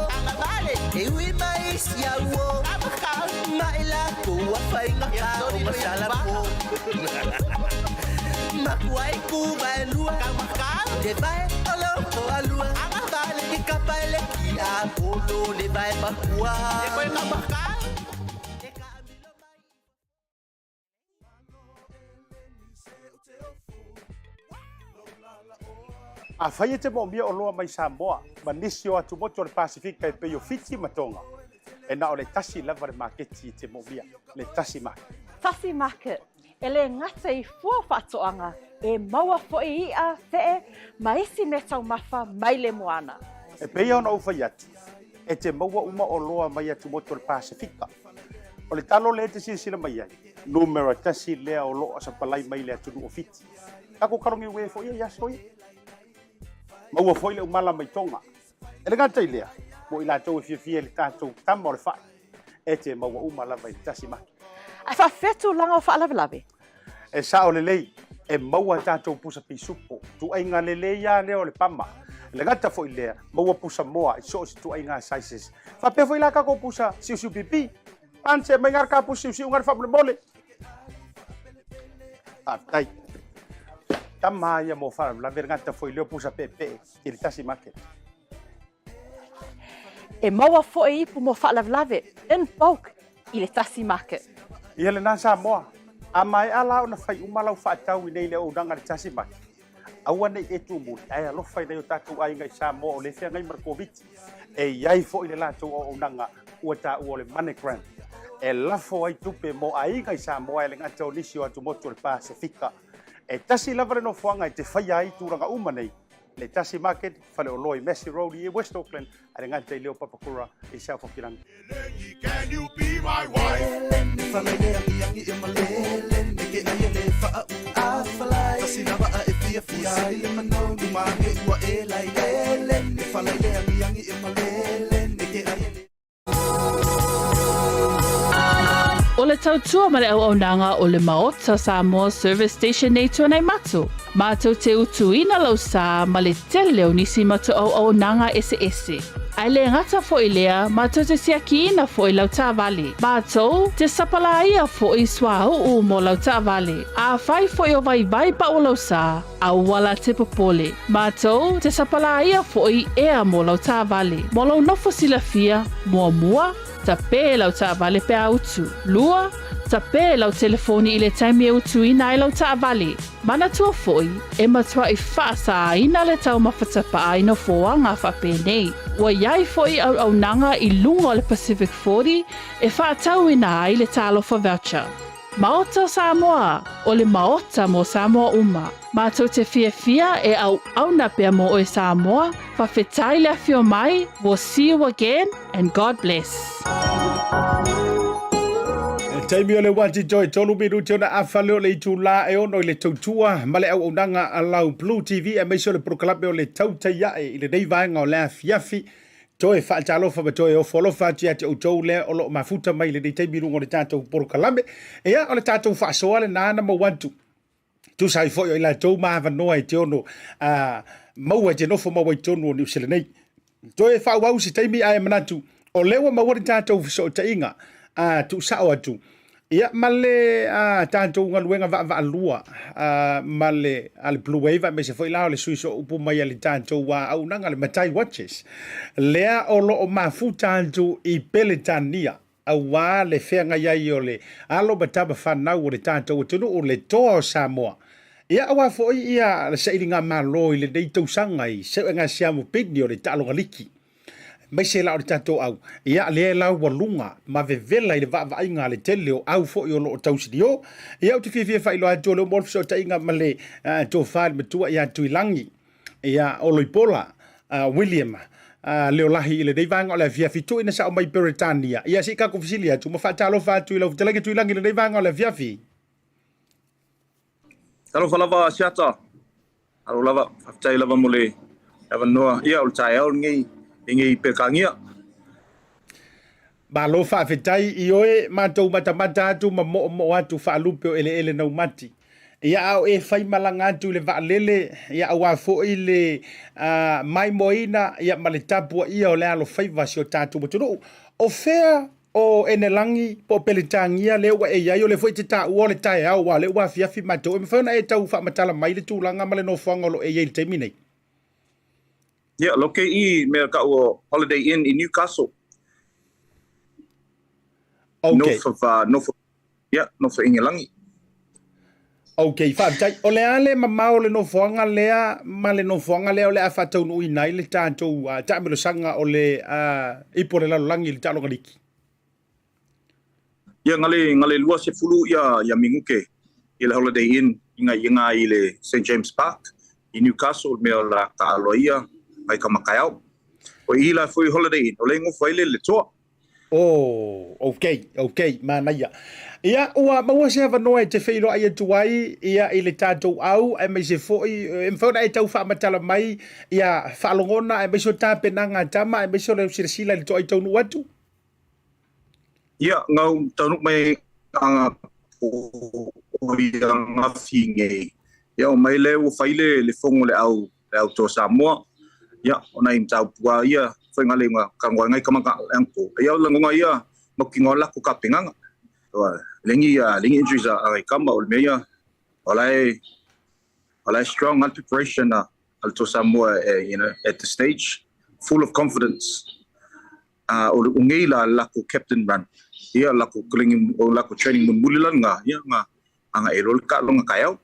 Speaker 1: E ui mai si au o Ma i lakou ua faigata o masalapo Makua i ku vaelua Le vae o lou toalua I kapa e le kiapolo Le vae makua E taamilo mai i Afai e te moomia oloa mai Samoa ma nisi o atumotu o le Pasifika e pei o Fiti ma Tonga, e na o le tasi lava le maketi e te moomia, le Tasi Market.
Speaker 2: Tasi Market, e le gata i fua faatoaga, e maua foi i'a, fe'e, ma isi mea taumafa mai le moana.
Speaker 1: E pei ona ou fai atu, e te maua uma oloa mai atumotu o le Pasifika. O le talo lea e te silasila mai ai, numera tasi lea o lo o sapalai mai le atunuu o Fiti. Tatou kalogi ue foi ia i aso ia. Maua foi le umala mai Tonga. E le gata i lea, mo i latou e fiafia i le tatou tama o le fai, e te maua uma lava i le tasi maki.
Speaker 2: Ae faafefea tulaga o faalavelave?
Speaker 1: E sao lelei, e maua tatou pusa pisupo, tuaiga lelei lava lea o le pama. E le gata foi i lea, maua pusa moa i so o se tuaiga sizes. Faapea foi la tatou pusa siusiu pipi. Panse mai ngā ka pusa siusiu ngā faamolemole. Faafetai. Tama ia mo faalavelave le gata foi lea o pusa peepee i le tasi market.
Speaker 2: E maua foi ipu mo faalavelave in bulk i le tasi market.
Speaker 1: Ia lena Samoa, a maea la ona fai uma lau faatau i nei le auaunaga i le tasi market, aua nei e tumuli ae alofa i nai o tatou aiga i Samoa o lea e feagai ma le Koviti. E i ai foi le latou auaunaga ua taua o le MoneyGram e lafo ai tupe mo aiga i Samoa e le gata o nisi o atumotu o le Pasefika. E tasi lava le nofoaga e te faia ai tulaga uma nei, le Tasi Market, faleoloa i Massey Road i West Auckland, a le gata i lea o Papakura i South Hokirangi.
Speaker 5: O le tautua ma le auaunaga o le Maota Samoa Service Station nei Tuanaimato, mātou te utuina lau sā ma le tele o nisi matou auaunaga eseese. Ae le gata foi lea, mātou te siakiina foi lau taavale. Mātou te sapalāia foi suauu mo lau taavale. Afai foi o vaivai pau lau sā, Aua la te popole. Matou te sapalāia foʻi ea mo lau taavale. Mo lou nofo silafia, muamua, tapē lau taavale pe a utu. Lua, tapē lau telefoni i le taimi e utuina ai lau taavale. Manatua foʻi, e matuaʻi faasāina le taumafa tapaa i nofoaga faapenei. Ua iai foʻi auaunaga i luga o le Pacific 40 e faatauina ai le Talofa Voucher. Maota o Samoa, o le Maota mo Samoa uma. Matou te fiafia e auauna pea mo oe Samoa, fawhetai le afio mai, we'll see you again and God bless.
Speaker 1: Taimi o le wati toe tolu minuti ona afa lea o le itulā e ono i le tautua ma le auaunaga a lau Blue TV aemaise o le polokalame o le Tautai Ae i lenei vaega o le afiafi. Toe faatalofa ma toe ofo alofa atu ia te outou lea o lo o mafuta mai i lenei taimi i luga o le tatou polokalame. Ia, o le tatou faasoa lena na maua atu. Tusa ai foi o i latou ma avanoa e te ono a, maua e te nofo maua i totonu o Niu Sila nei. Toe faaauau se taimi ae manatu o lea ua maua le tatou fesootaiga a, tuusao atu. Ia, ma le a, tatou galuega vaavaalua a, ma le a le Blue Wave aemaise foi la o le sui sooupu mai a le tatou a, auaunaga le Matai Watches, lea o lo o mafuta atu i Peletania aua le feagai ai o le alo ma tama fanau o le tatou atunuu, le toa o Samoa. Ia, aua foi ia le sailiga malo i lenei tausaga i Seuega Siamu Pini o le Taaloga Liki. Aemaise la o le tatou au, ia lea la ua luga ma vevela i le vaavaaiga a le tele o au foi o lo o tausilio. Ia ou te fiafia faailoa atu o lea ua maua le fesootaiga ma le tofa i le matua ia Tuilagi, ia Oloipola William Leolahi i lenei vaega o le afiafi tuuina sao mai Peretania. Ia se i tatou fesili atu ma faatalofa atu i lau fetalaiga Tuilagi i lenei vaega o le afiafi.
Speaker 6: Talofa lava Asiata. Alo lava, faafetai lava mo le avanoa. Ia, o le taeao lenei i nei Peretania.
Speaker 1: Malo faafetai i oe, matou matamata atu ma moomoo atu faalupe o eleele naumati. Ia, a o e faimalaga atu i le vaalele, ia, aua foi le maimoaina, ia, ma le tapuaia o le alofaiva a si o tatou atunuu. O fea o Enelagi po o Peletagia lea ua e i ai, o lea foi e te taua o le taeao, aua o lea ua afiafi matou. E mafai ona e tau faamatala mai le tulaga ma le nofoaga o lo o e i ai i le taimi nei?
Speaker 6: Ia, loke i mea kau o Holiday Inn i Newcastle.
Speaker 1: Okay.
Speaker 6: North of, north of, yeah, north of Ingilangi.
Speaker 1: Ok, faafetai. O le a le mamao o le nofoaga lea ma le nofoaga lea o le a faataunuuina ai le tatou taamilosaga o le ipu o le lalolagi i le taaloga liki?
Speaker 6: Ia, ngale, ngale 20 ia, ia minute i le Holiday Inn i ngai inga i le St James Park i Newcastle, le mea o la taalo ai ia ngai ka makaeao. O i la foi Holiday Inn, o le ngofo ai le le toa.
Speaker 1: Oh, ok, ok, manaia. Ia, ua maua se avanoa e te feiloai atu ai ia i le tatou au, aemaise foi, e mafai ona e tau faamatala mai ia faalogona, aemaise o tapenaga a tama, aemaise o le silasila i le toa i taunuu atu.
Speaker 6: Ia, ngau taunuu mai anga o ia ngafi nei. Ia, o mai le ua fai le, le fongo le au, le au toa Samoa. Ia, o nai mataupu a ia, foi ngale nga kangoa ngai kamanga anko. Ia, o langonga ia, makinga o lako ka penganga. Lengi, lengi injuries a ngai kama, o le mea ia, o la e, o la e strong al preparation a le toa Samoa, you know, at the stage, full of confidence. A o le ungei la lako captain run. Ia lako kalingi o lako training mun muli lan nga ia nga anga e lol ka longa kai au.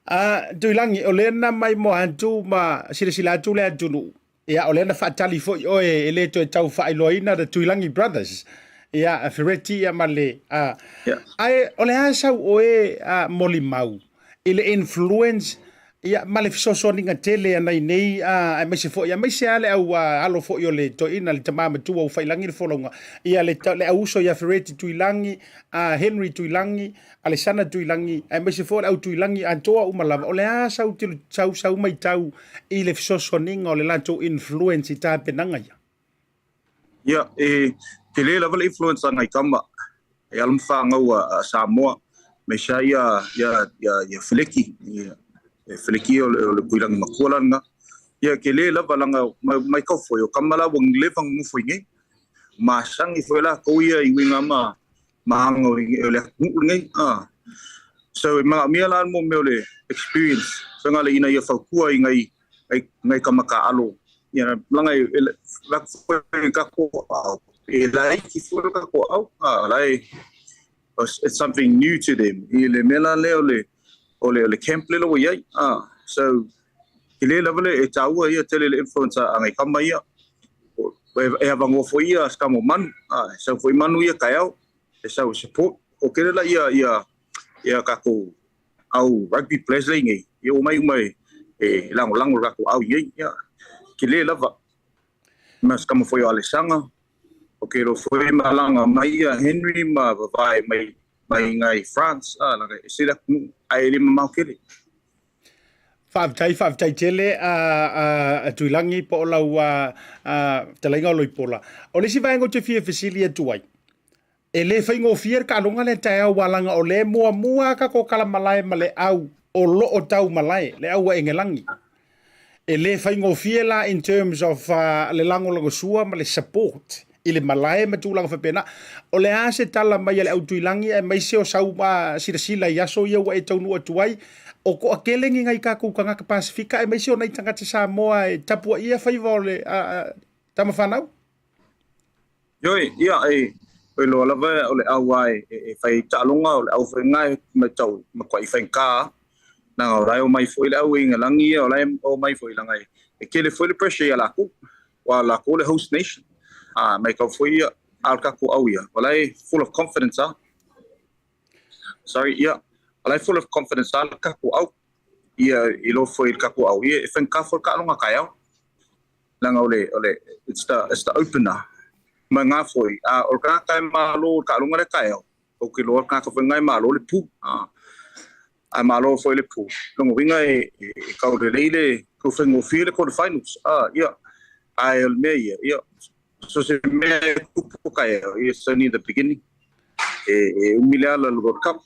Speaker 1: A Tuilangi, o lea na mai mo atu ma silasila atu le atunuu. Ia, o lea na faatali foi oe e le toe tau faailoaina the Tuilangi Brothers. Ia, Fereti ia ma le... A,
Speaker 6: Yeah.
Speaker 1: Ae o le a sau oe a, molimau i le influence Ia, ma le fesoasoaniga tele a nai nei, a, aemaise foi, aemaise lava le au a, alo foi o le toeaina, le tama matua ua failangi le folauga, ia, le, le au uso ia Fereti Tuilagi, a Henry Tuilagi, Alesana Tuilagi, aemaise foi o le au Tuilagi atoa uma lava, o le a sau, sau, sau maitau i le fesoasoaniga o le latou influence i tapenaga ia?
Speaker 6: Ia, e tele lava le influence a ngai tama e ala ma whāngau a Samoa, me sa ia, ia, ia, ia Feleki, ia, e Feleki o le, o le kuilangi makua lana. Ia, ke le lava langa mai, mai kau foi, o kama la wang leva ngufo i nei. Masangi foi la kou ia i winga ma, ma anga o le atunuu lenei. Ah. So, e manaomia la mo mea o le experience, faiga le ina ia faukua i ngai, ngai, ngai kama kaalo. Ia, langa e, e, la foi ka ko au. E laiki foi ka ko au. Ah, la e, it's something new to them. I le mea la lea o le, o le, o le camp le lawa iai. Ah, so, ke le lava le e tāua ia tele le influence a ngai kama ia. E, e avangoa foi ia skamo manu. Ah, e sau foi manu ia kaeao. E sau e support. O kele la ia, ia, ia kakou au rugby players le nei. Ia o mai uma e, e langolango le kakou au iei. Ia, ke le lava. Ma skamo foi o Alesanga. O ke ro foi malanga mai ia Henry ma vavae mai mai ngai France. Ah, langa e se la kunu ai le mamao kele.
Speaker 1: Faafetai, faafetai tele a, a, a Tuilagi po o lau a, a, fetalaiga o Loipola. O le isi vaega ou te fia fesili atu ai, e le faigofie le taaloga lea taeao aua leaga o lea e muamua lava tatou kalamalae ma le au o lo o tau malae, le au a Engelagi. E le faigofie la in terms of uh, le lagolagosua ma le support i le malae ma tulaga faapena. O le a se tala mai a le au Tuilagi aemaise o sau uh, silasila i aso ia ua e taunuu atu ai, o toatele ni nai tatou tagata Pasifika aemaise o nai tagata Samoa e tapuaia faiva o le uh, tama fanau?
Speaker 6: Ioe, ia, e, oi loa lava o le au a e, e, e fai taaloga, o le au foi nga e matau matuai faigata, leaga o la e omai foi le au e Ingalangi ia, o la e omai foi leaga e, e tele foi le pressure ia lakou, aua o lakou le host nation. A maitau foi ia, a o le tatou au ia, o la e full of confidence a. Sorry, ia, o la e full of confidence a le tatou au. Ia, i lo foi i le tatou au, ia, e faigata foi le taaloga taeao. Leaga o le, o le, it's the, it's the opener. Ma ngā foi, a o le tagata e malo i le taaloga lea taeao, ou te iloa le tagata foi lena e malo le pu. A, a malo foi le pu. Lona uiga e, e, e tau lelei le, tau faigofie le quarter finals. A, ia, ae o le mea ia, ia, so se mea e tupu taeao, it's only the beginning. E, e umi le ala o le World Cup.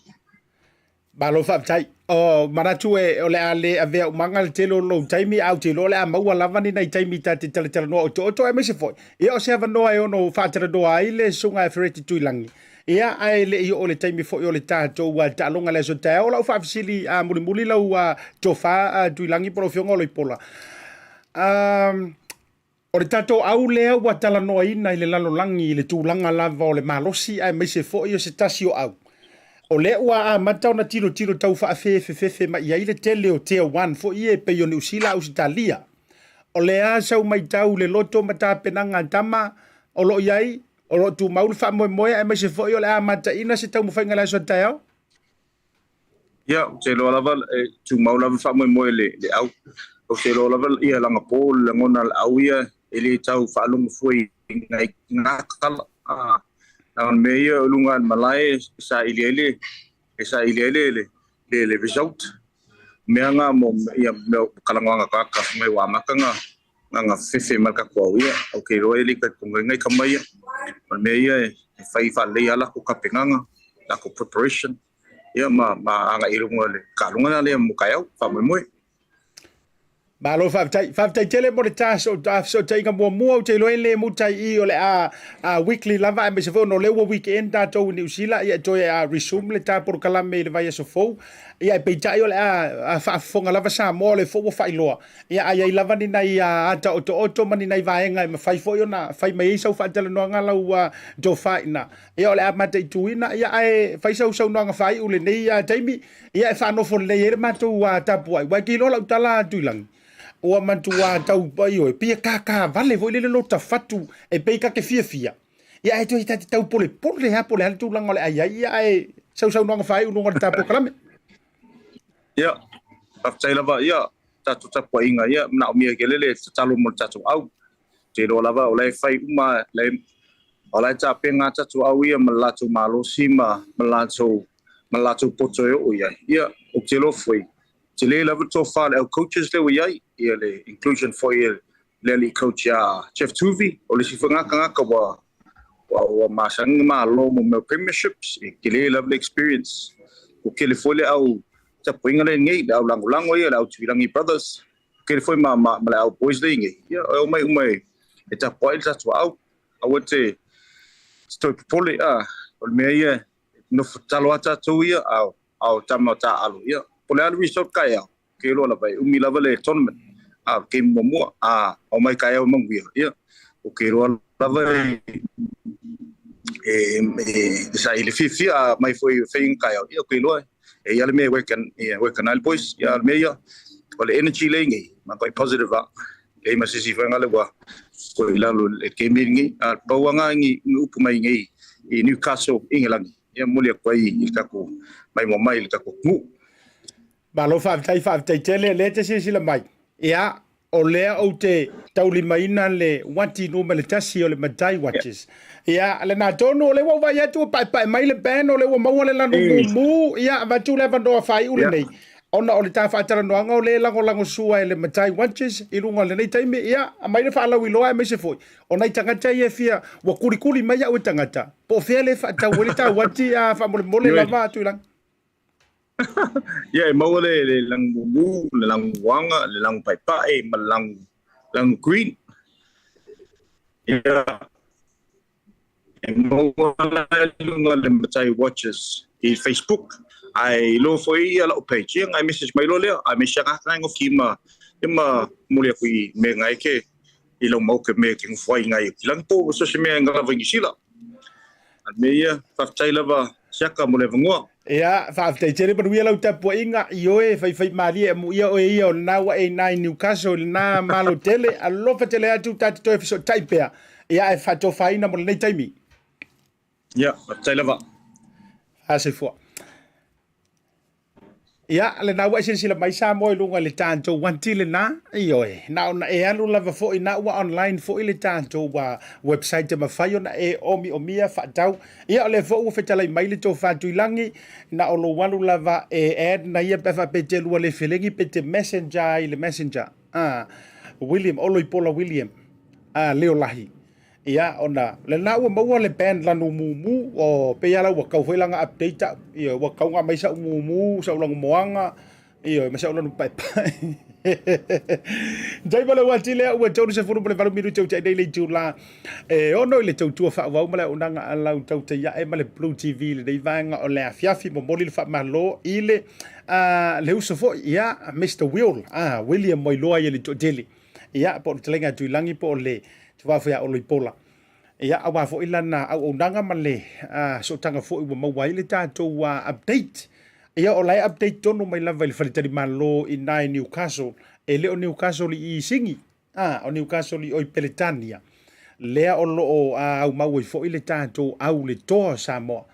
Speaker 1: Malo faafetai. O manatu e o le a le avea umaga le tele o lou taimi, ae ou te iloa o le a maua lava ni nai taimi ta te talatalanoa otooto aemaise foi ia o se avanoa e ono faatalanoa ai le Susuga ia Fereti Tuilagi. Ia, ae le i oo i le taimi foi o le tatou taaloga i le aso taeao, o lau faafesili mulimuli lau tofa Tuilagi po o lau Afioga Oloipola. O le tatou au lea ua talanoaina i le lalolagi i le tulaga lava o le malosi aemaise foi o se tasi o au. O lea ua amata ona tilotilo tau faafefefefe mai i ai le tele o Tier One foi ia e pei o Niu Sila, Ausetalia. O le a sau maitau i le loto ma tapenaga a tama o lo o i ai, o lo o tumau le faamoemoe aemaise foi o le a amataina se taumafaiga i le aso a taeao?
Speaker 6: Ia, ou te iloa lava, e tumau lava le faamoemoe i le au. Ou te iloa lava ia lagapō le lagona o le au ia e le tau faalogo fua i ngai gakala. Na o le mea ia o luga o le malae e saili ai le, e saili ai le, le, le result. Mea nga mo ia mea kalagoaga kaka mai ua amata nga nga fefe ma le tatou au ia. Ou te iloa e le talitonu ai ngai tama ia. O le mea ia e fai faalelei lava latou tapenaga, latou preparation, ia ma ma agai i luga o le taaloga lena lea mo taeao, faamoemoe.
Speaker 1: Malo faafetai. Faafetai tele mo le ta fesootaiga muamua. Ou te iloa e le muta i i o le a weekly lava aemaise foi ona o lea ua weekend tatou i Niu Sila, ia e toe resume le ta polokalame i le vaiaso fou. Ia ae peitai o le a faafofoga lava Samoa o lea foi ua faailoa. Ia a i ai lava ni nai ata otooto ma ni nai vaega e mafai foi ona fai mai ai sau faatalanoaga lau tofa i ina. Ia o le a mataituina, ia ae fai sau saunoaga faaiu i lenei taimi, ia e faanofo lelei ai le matou tapuai. Ua e te iloa lau tala a Tuilagi, ua matua tau, ioe, pei e kakavale foi lele lota fatu e pei ta te fiafia. Ia ae toe ta te tau polepole lava po o le a le tulaga o le a i ai, ia ae sau saunoaga faaiu i luga o le ta polokalame.
Speaker 6: Ia, faafetai lava, ia, tatou tapuaiga, ia, manaomia tele le tatalo mo le tatou au. Te iloa lava o la e fai uma, o la e tapena a tatou au ia ma le latou malosi ma le latou, ma le latou poto e oo i ai. Ia, ou te iloa foi, tele lava le tofa a le au coaches lea ua i ai, ia le inclusion foi e le alii coach ia Jeff Tuvi, o le isi foi lena tagata ua, ua, ua masani ona malo mo mea o premierships, e tele lava le experience. Ua tele foi le au tapuaiga lea nei, le au lagolago ia, le au Tuilagi Brothers, Keri foi ma, ma, ma le au boys lea nei. Ia, e omai uma e, e tapuai le tatou au. Aua te, te toe popole, a, o le mea ia, nofo tatalo a tatou ia, a, a o tama o taaalo. Ia, po o le a le result taeao, ke iloa lava e umi lava le tournament. A, o le game muamua, a, omai taeao e manuia. Ia, o ke iloa lava e, e, e, e saili fiafia, a mai foi e fai taeao. Ia, o ke iloa e. E ia le mea e work ia work ana ai le boys, ia le mea ia, o le energy lea i nei, matua positive lava. Leai ma se isi faiga lea ua i lalo i le game lenei. A pau lava na ni upu mai nei i Newcastle, Ingelani, ia momoli atu ai i le tatou maimoa mai i le tatou atunuu.
Speaker 1: Malo faafetai, faafetai tele, lea e te silasila mai. Ia, O lea ou te taulimaina le uati numera 1 o le Matai Watches. Ia, lena tonu, o lea ua ou vaai atu ua paepae mai le band, o lea ua maua le lanu mumu, ia, avatu le avanoa faaiu lenei. Ona o le ta faatalanoaga o lea e lagolagosua e le Matai Watches i luga o lenei taimi, ia, aumai le faalauiloa aemaise foi o nai tagata ia e fia, ua kulikuli mai au e tagata, po o fea lea e faatau ai le ta uati, a faamolemole lava Tuilagi.
Speaker 6: Ia, e maua le, le lanu mumu, le lanu uaga, le lanu paepae ma le lanu, lanu green. Ia, e maua la i luga le Matai Watches i Facebook. Ae iloa foi ia lau page, ia ngai message mai loa lea, ae me siaka atu ngai ngofi ma, ia ma momoli atu i mea ngai ke, i lau mau ke mea ke ngofo ai ngai ki langi po, so se mea nga lava i New Zealand. A mea ia, faafetai lava Siaka mo le avanoa.
Speaker 1: Ia, faafetai tele manuia lau tapuaiga i oe, faifaimalie amuia oe ia o lena ua e ina i Newcastle i lena malo tele. Alofa tele atu ta te toe fesootai pea, ia ae faatofaina mo lenei taimi.
Speaker 6: Ia, faafetai lava.
Speaker 1: Faasoifua. Ia, lena ua e silasila mai Samoa i luga i le tatou uati lena, ioe, na ona e alu lava foi, na ua online foi le tatou website e mafai ona e omiomia faatau. Ia, o lea foi ua fetalai mai le tofa Tuilagi, na o lou alu lava e add na ia pe a faapea e te lua le felegi pe te messenger ai i le messenger. Ah, William, Oloipola William, ah, Leolahi. Ia, ona lena ua maua le band lanu mumu, o pei lava la ua tau foi la na update au. Ioe, ua tau na aumai sa'u mumu, sa'u lanumoana, ioe, ma sa'u lanu paepae. Tai ma le uati lea ua 38 minute ua nei le itula e ono i le tautua faaauau ma le auaunaga a lau tautai ae ma le Blue TV i lenei vaega o le afiafi. Momoli le faamalo i le, uh, le uso foi, ia, Mr. Will, ah, William Wailoa ia le toatele. Ia, po o le fetalaiga a Tuilagi po o le tuaa foi a Oloipola. Ia, aua foi lana auaunaga ma le sootaga foi ua maua ai le tatou update. Ia, o la e update tonu mai lava i le faletalimalo i ina i Newcastle. E le o Newcastle i Sini, a, o Newcastle i o i Peretania. Lea o lo o aumau ai foi le tatou au le toa o Samoa.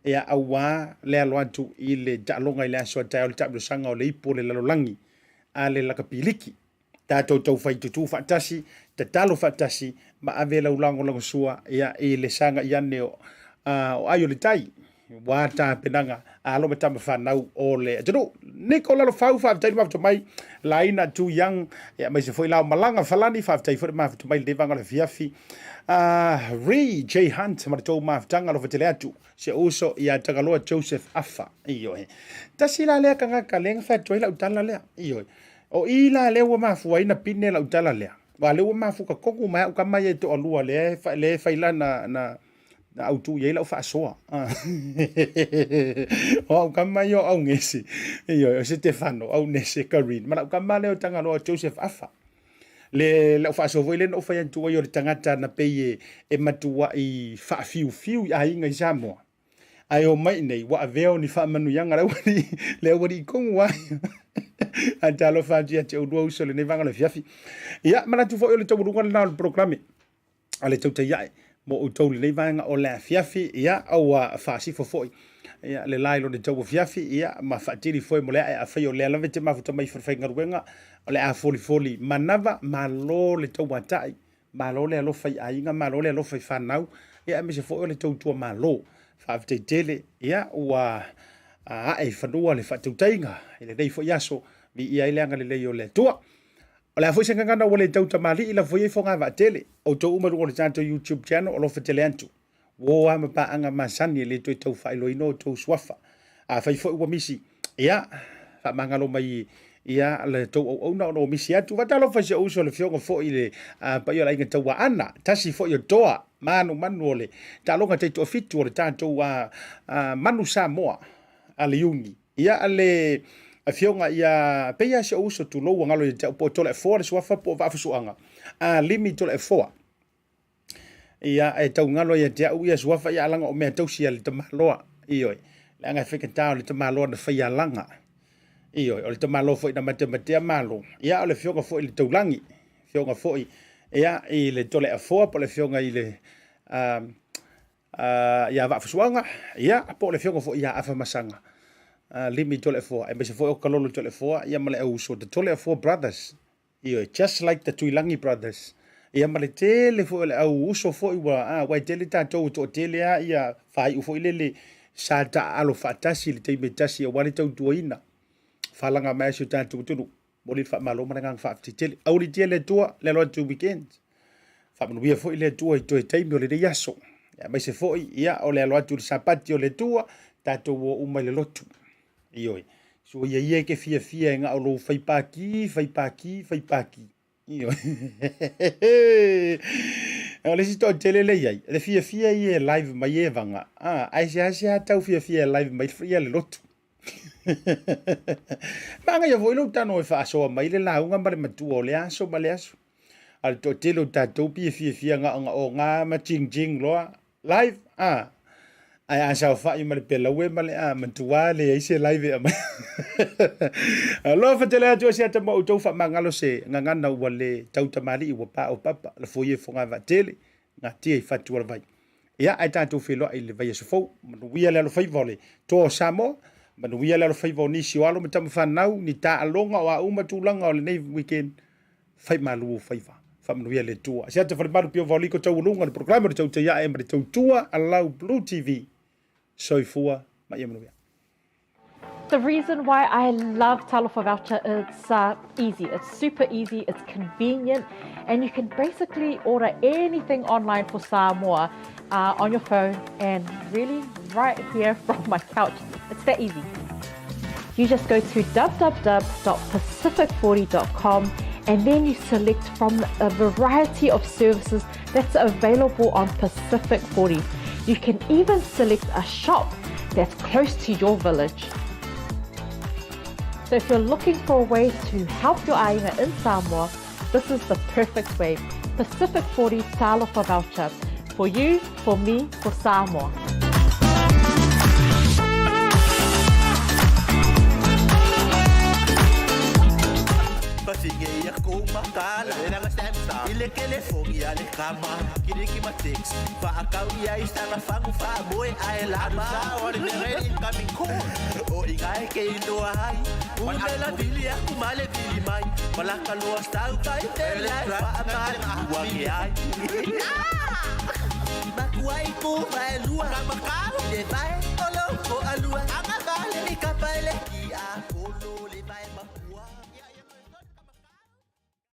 Speaker 1: Ia, aua le alo atu i le taaloga i le aso a taeao le taamilosaga o le ipu o le lalolagi a le lakapiliki. Tatou taufai tutū faatasi, tatalo faatasi, ma ave lau lagolagosua ia i le sagai ane o, o ai o le tai, ua tapenaga a alo ma tama fanau o le atunuu. Niko Lalofau, faafetai le mafuta mai, Laina Tu Young, ia aemaise foi Lao Malaga Falani, faafetai foi le mafuta mai i lenei vaega o le afiafi. Ree J Hunt ma le tou mafutaga, alofa tele atu. Si ou uso ia Tagaloa Joseph Afa. Ioe. Tasi la lea tagata lea na fai atu ai lau tala lea. Ioe. O i la lea ua mafua ai na pine lau tala lea. Aua lea ua mafuta tonu mai au tama ia e toalua lea e, lea e fai la na, na, na autu i ai lau faasoa. O au tama ia o Aunese, ioe, o Setefano, Aunese, Karine, ma lau tama lea o Tagaloa Joseph Afa. Le lau faasoa foi lea na ou fai atu ai o le tagata na pei e, e matuai faafiufiu i aiga i Samoa. Ae omai i nei, ua avea o ni faamanuiaga le aualii, le aualii tonu lava ia. Ae talofa atu ia te oulua uso i lenei vaega o le afiafi. Ia, manatu foi o le taualuga lena o le polokalame a le tautai ae mo outou i lenei vaega o le afiafi. Ia, ua faasifo foi ia, le la i lona tau afiafi, ia, ma faatili foi mo le ae afai o lea lava e te mafuta mai i falefaigaluega, o le a folifoli manava, malo le tauatai. Malo le alofa i aiga, malo le alofa i fanau, ia aemaise foi o le tautua malo. Faafetai tele, ia ua ae i fanua le faatautaiga i lenei foi aso, viia ai le agalelei o le Atua. O le a foi se gagana ua le tau tamalii, lafo ia i fogavaa tele. Outou uma i luga o le tatou YouTube channel, alofa tele atu. Ua o lava ma paaga masani e le toe tau faailoaina outou suafa. Afai foi ua misi, ia, faamagalo mai ia le tou auauna ona ua misi atu. Faatalofa i si ou uso le Afioga foi i le paia o le Aiga Tauaana, tasi foi o toa manumanu o le taaloga taitoafitu o le tatou Manu Samoa a le Iuni. Ia le Afioga ia pei lava si ou uso tulou ua galo ia te au po o Toleafoa le suafa po o Vaafusuaga, a Limi Toleafoa. Ia, e tau galo ia te au ia suafa ia alaga o mea tausi a le tamaloa. Ioe, leaga e faigata o le tamaloa na fai alaga. Ioe, o le tamaloa foi na matematea malo. Ia, o le afioga foi i le taulagi, afioga foi ia i le Toleafoa po o le afioga i le uh, uh, ia Vaafusuaga, ia po o le afioga foi ia Afamasaga. Uh, Limi Toleafoa, aemaise foi o Kalolo Toleafoa, ia ma le au uso, the Toleafoa Brothers. Ioe, just like the Tuilagi brothers. Ia ma le tele foi o le au uso foi ua, ah, ua e tele tatou e toatele lava ia faaiu foi lele sa taaalo faatasi i le taimi e tasi aua le tautuaina falaga mai a si o tatou atunuu. Momoli le faamalo ma le agaga faafetai tele. Aualiitia le Atua le alo atu i weekend. Faamanuia foi le Atua i toe taimi o lenei aso. Aemaise foi ia o le alo atu i le Sapati o le Atua, tatou o uma i le lotu. Ioe. So ia ia e ke fiafia e ngao lou fai paki, fai paki, fai paki. Ioe. O le isi toatele le iai, le fiafia ia e live mai e vanga. Ah, ai se ase a tau fiafia e live mai ia le lotu. Manaia foi lou tano e faasoa mai le lauga ma le matua o le aso ma le aso. A le toatele o tatou pia fiafia gaogaoga ma jing jing loa. Live a ae a saofai ma le pelaue ma le a matua leai se live e aumai. Alofa tele atu e se ata ma outou faamagalo se gagana ua le tautamalii ua pa o papa lafo ia i fogavaatele gatia i fatu o le vai. Ia ae tatou feiloai i le vaiaso fou. Manuia le alofaiva o le Toa o Samoa, manuia le alofaiva o nisi o alo ma tamafanau, ni taaloga o a uma tulaga o lenei weekend. Fai malu ou faiva. Faamanuia le Atua. Asiata Falemalu Pio Vaoliko Taualuga le Polokalame o le Tautai Ae ma le Tautua a Lau Blue TV. Soifua ma ia manuia.
Speaker 2: The reason why I love Talofa Voucher is easy. It's super easy, it's convenient, and you can basically order anything online for Samoa on your phone and really right here from my couch. It's that easy. You just go to www.pacific40.com and then you select from a variety of services that's available on Pacific 40. You can even select a shop that's close to your village. So if you're looking for a way to help your aina in Samoa, this is the perfect way. Pacific 40 Talofa Voucher. For you, for me, for Samoa.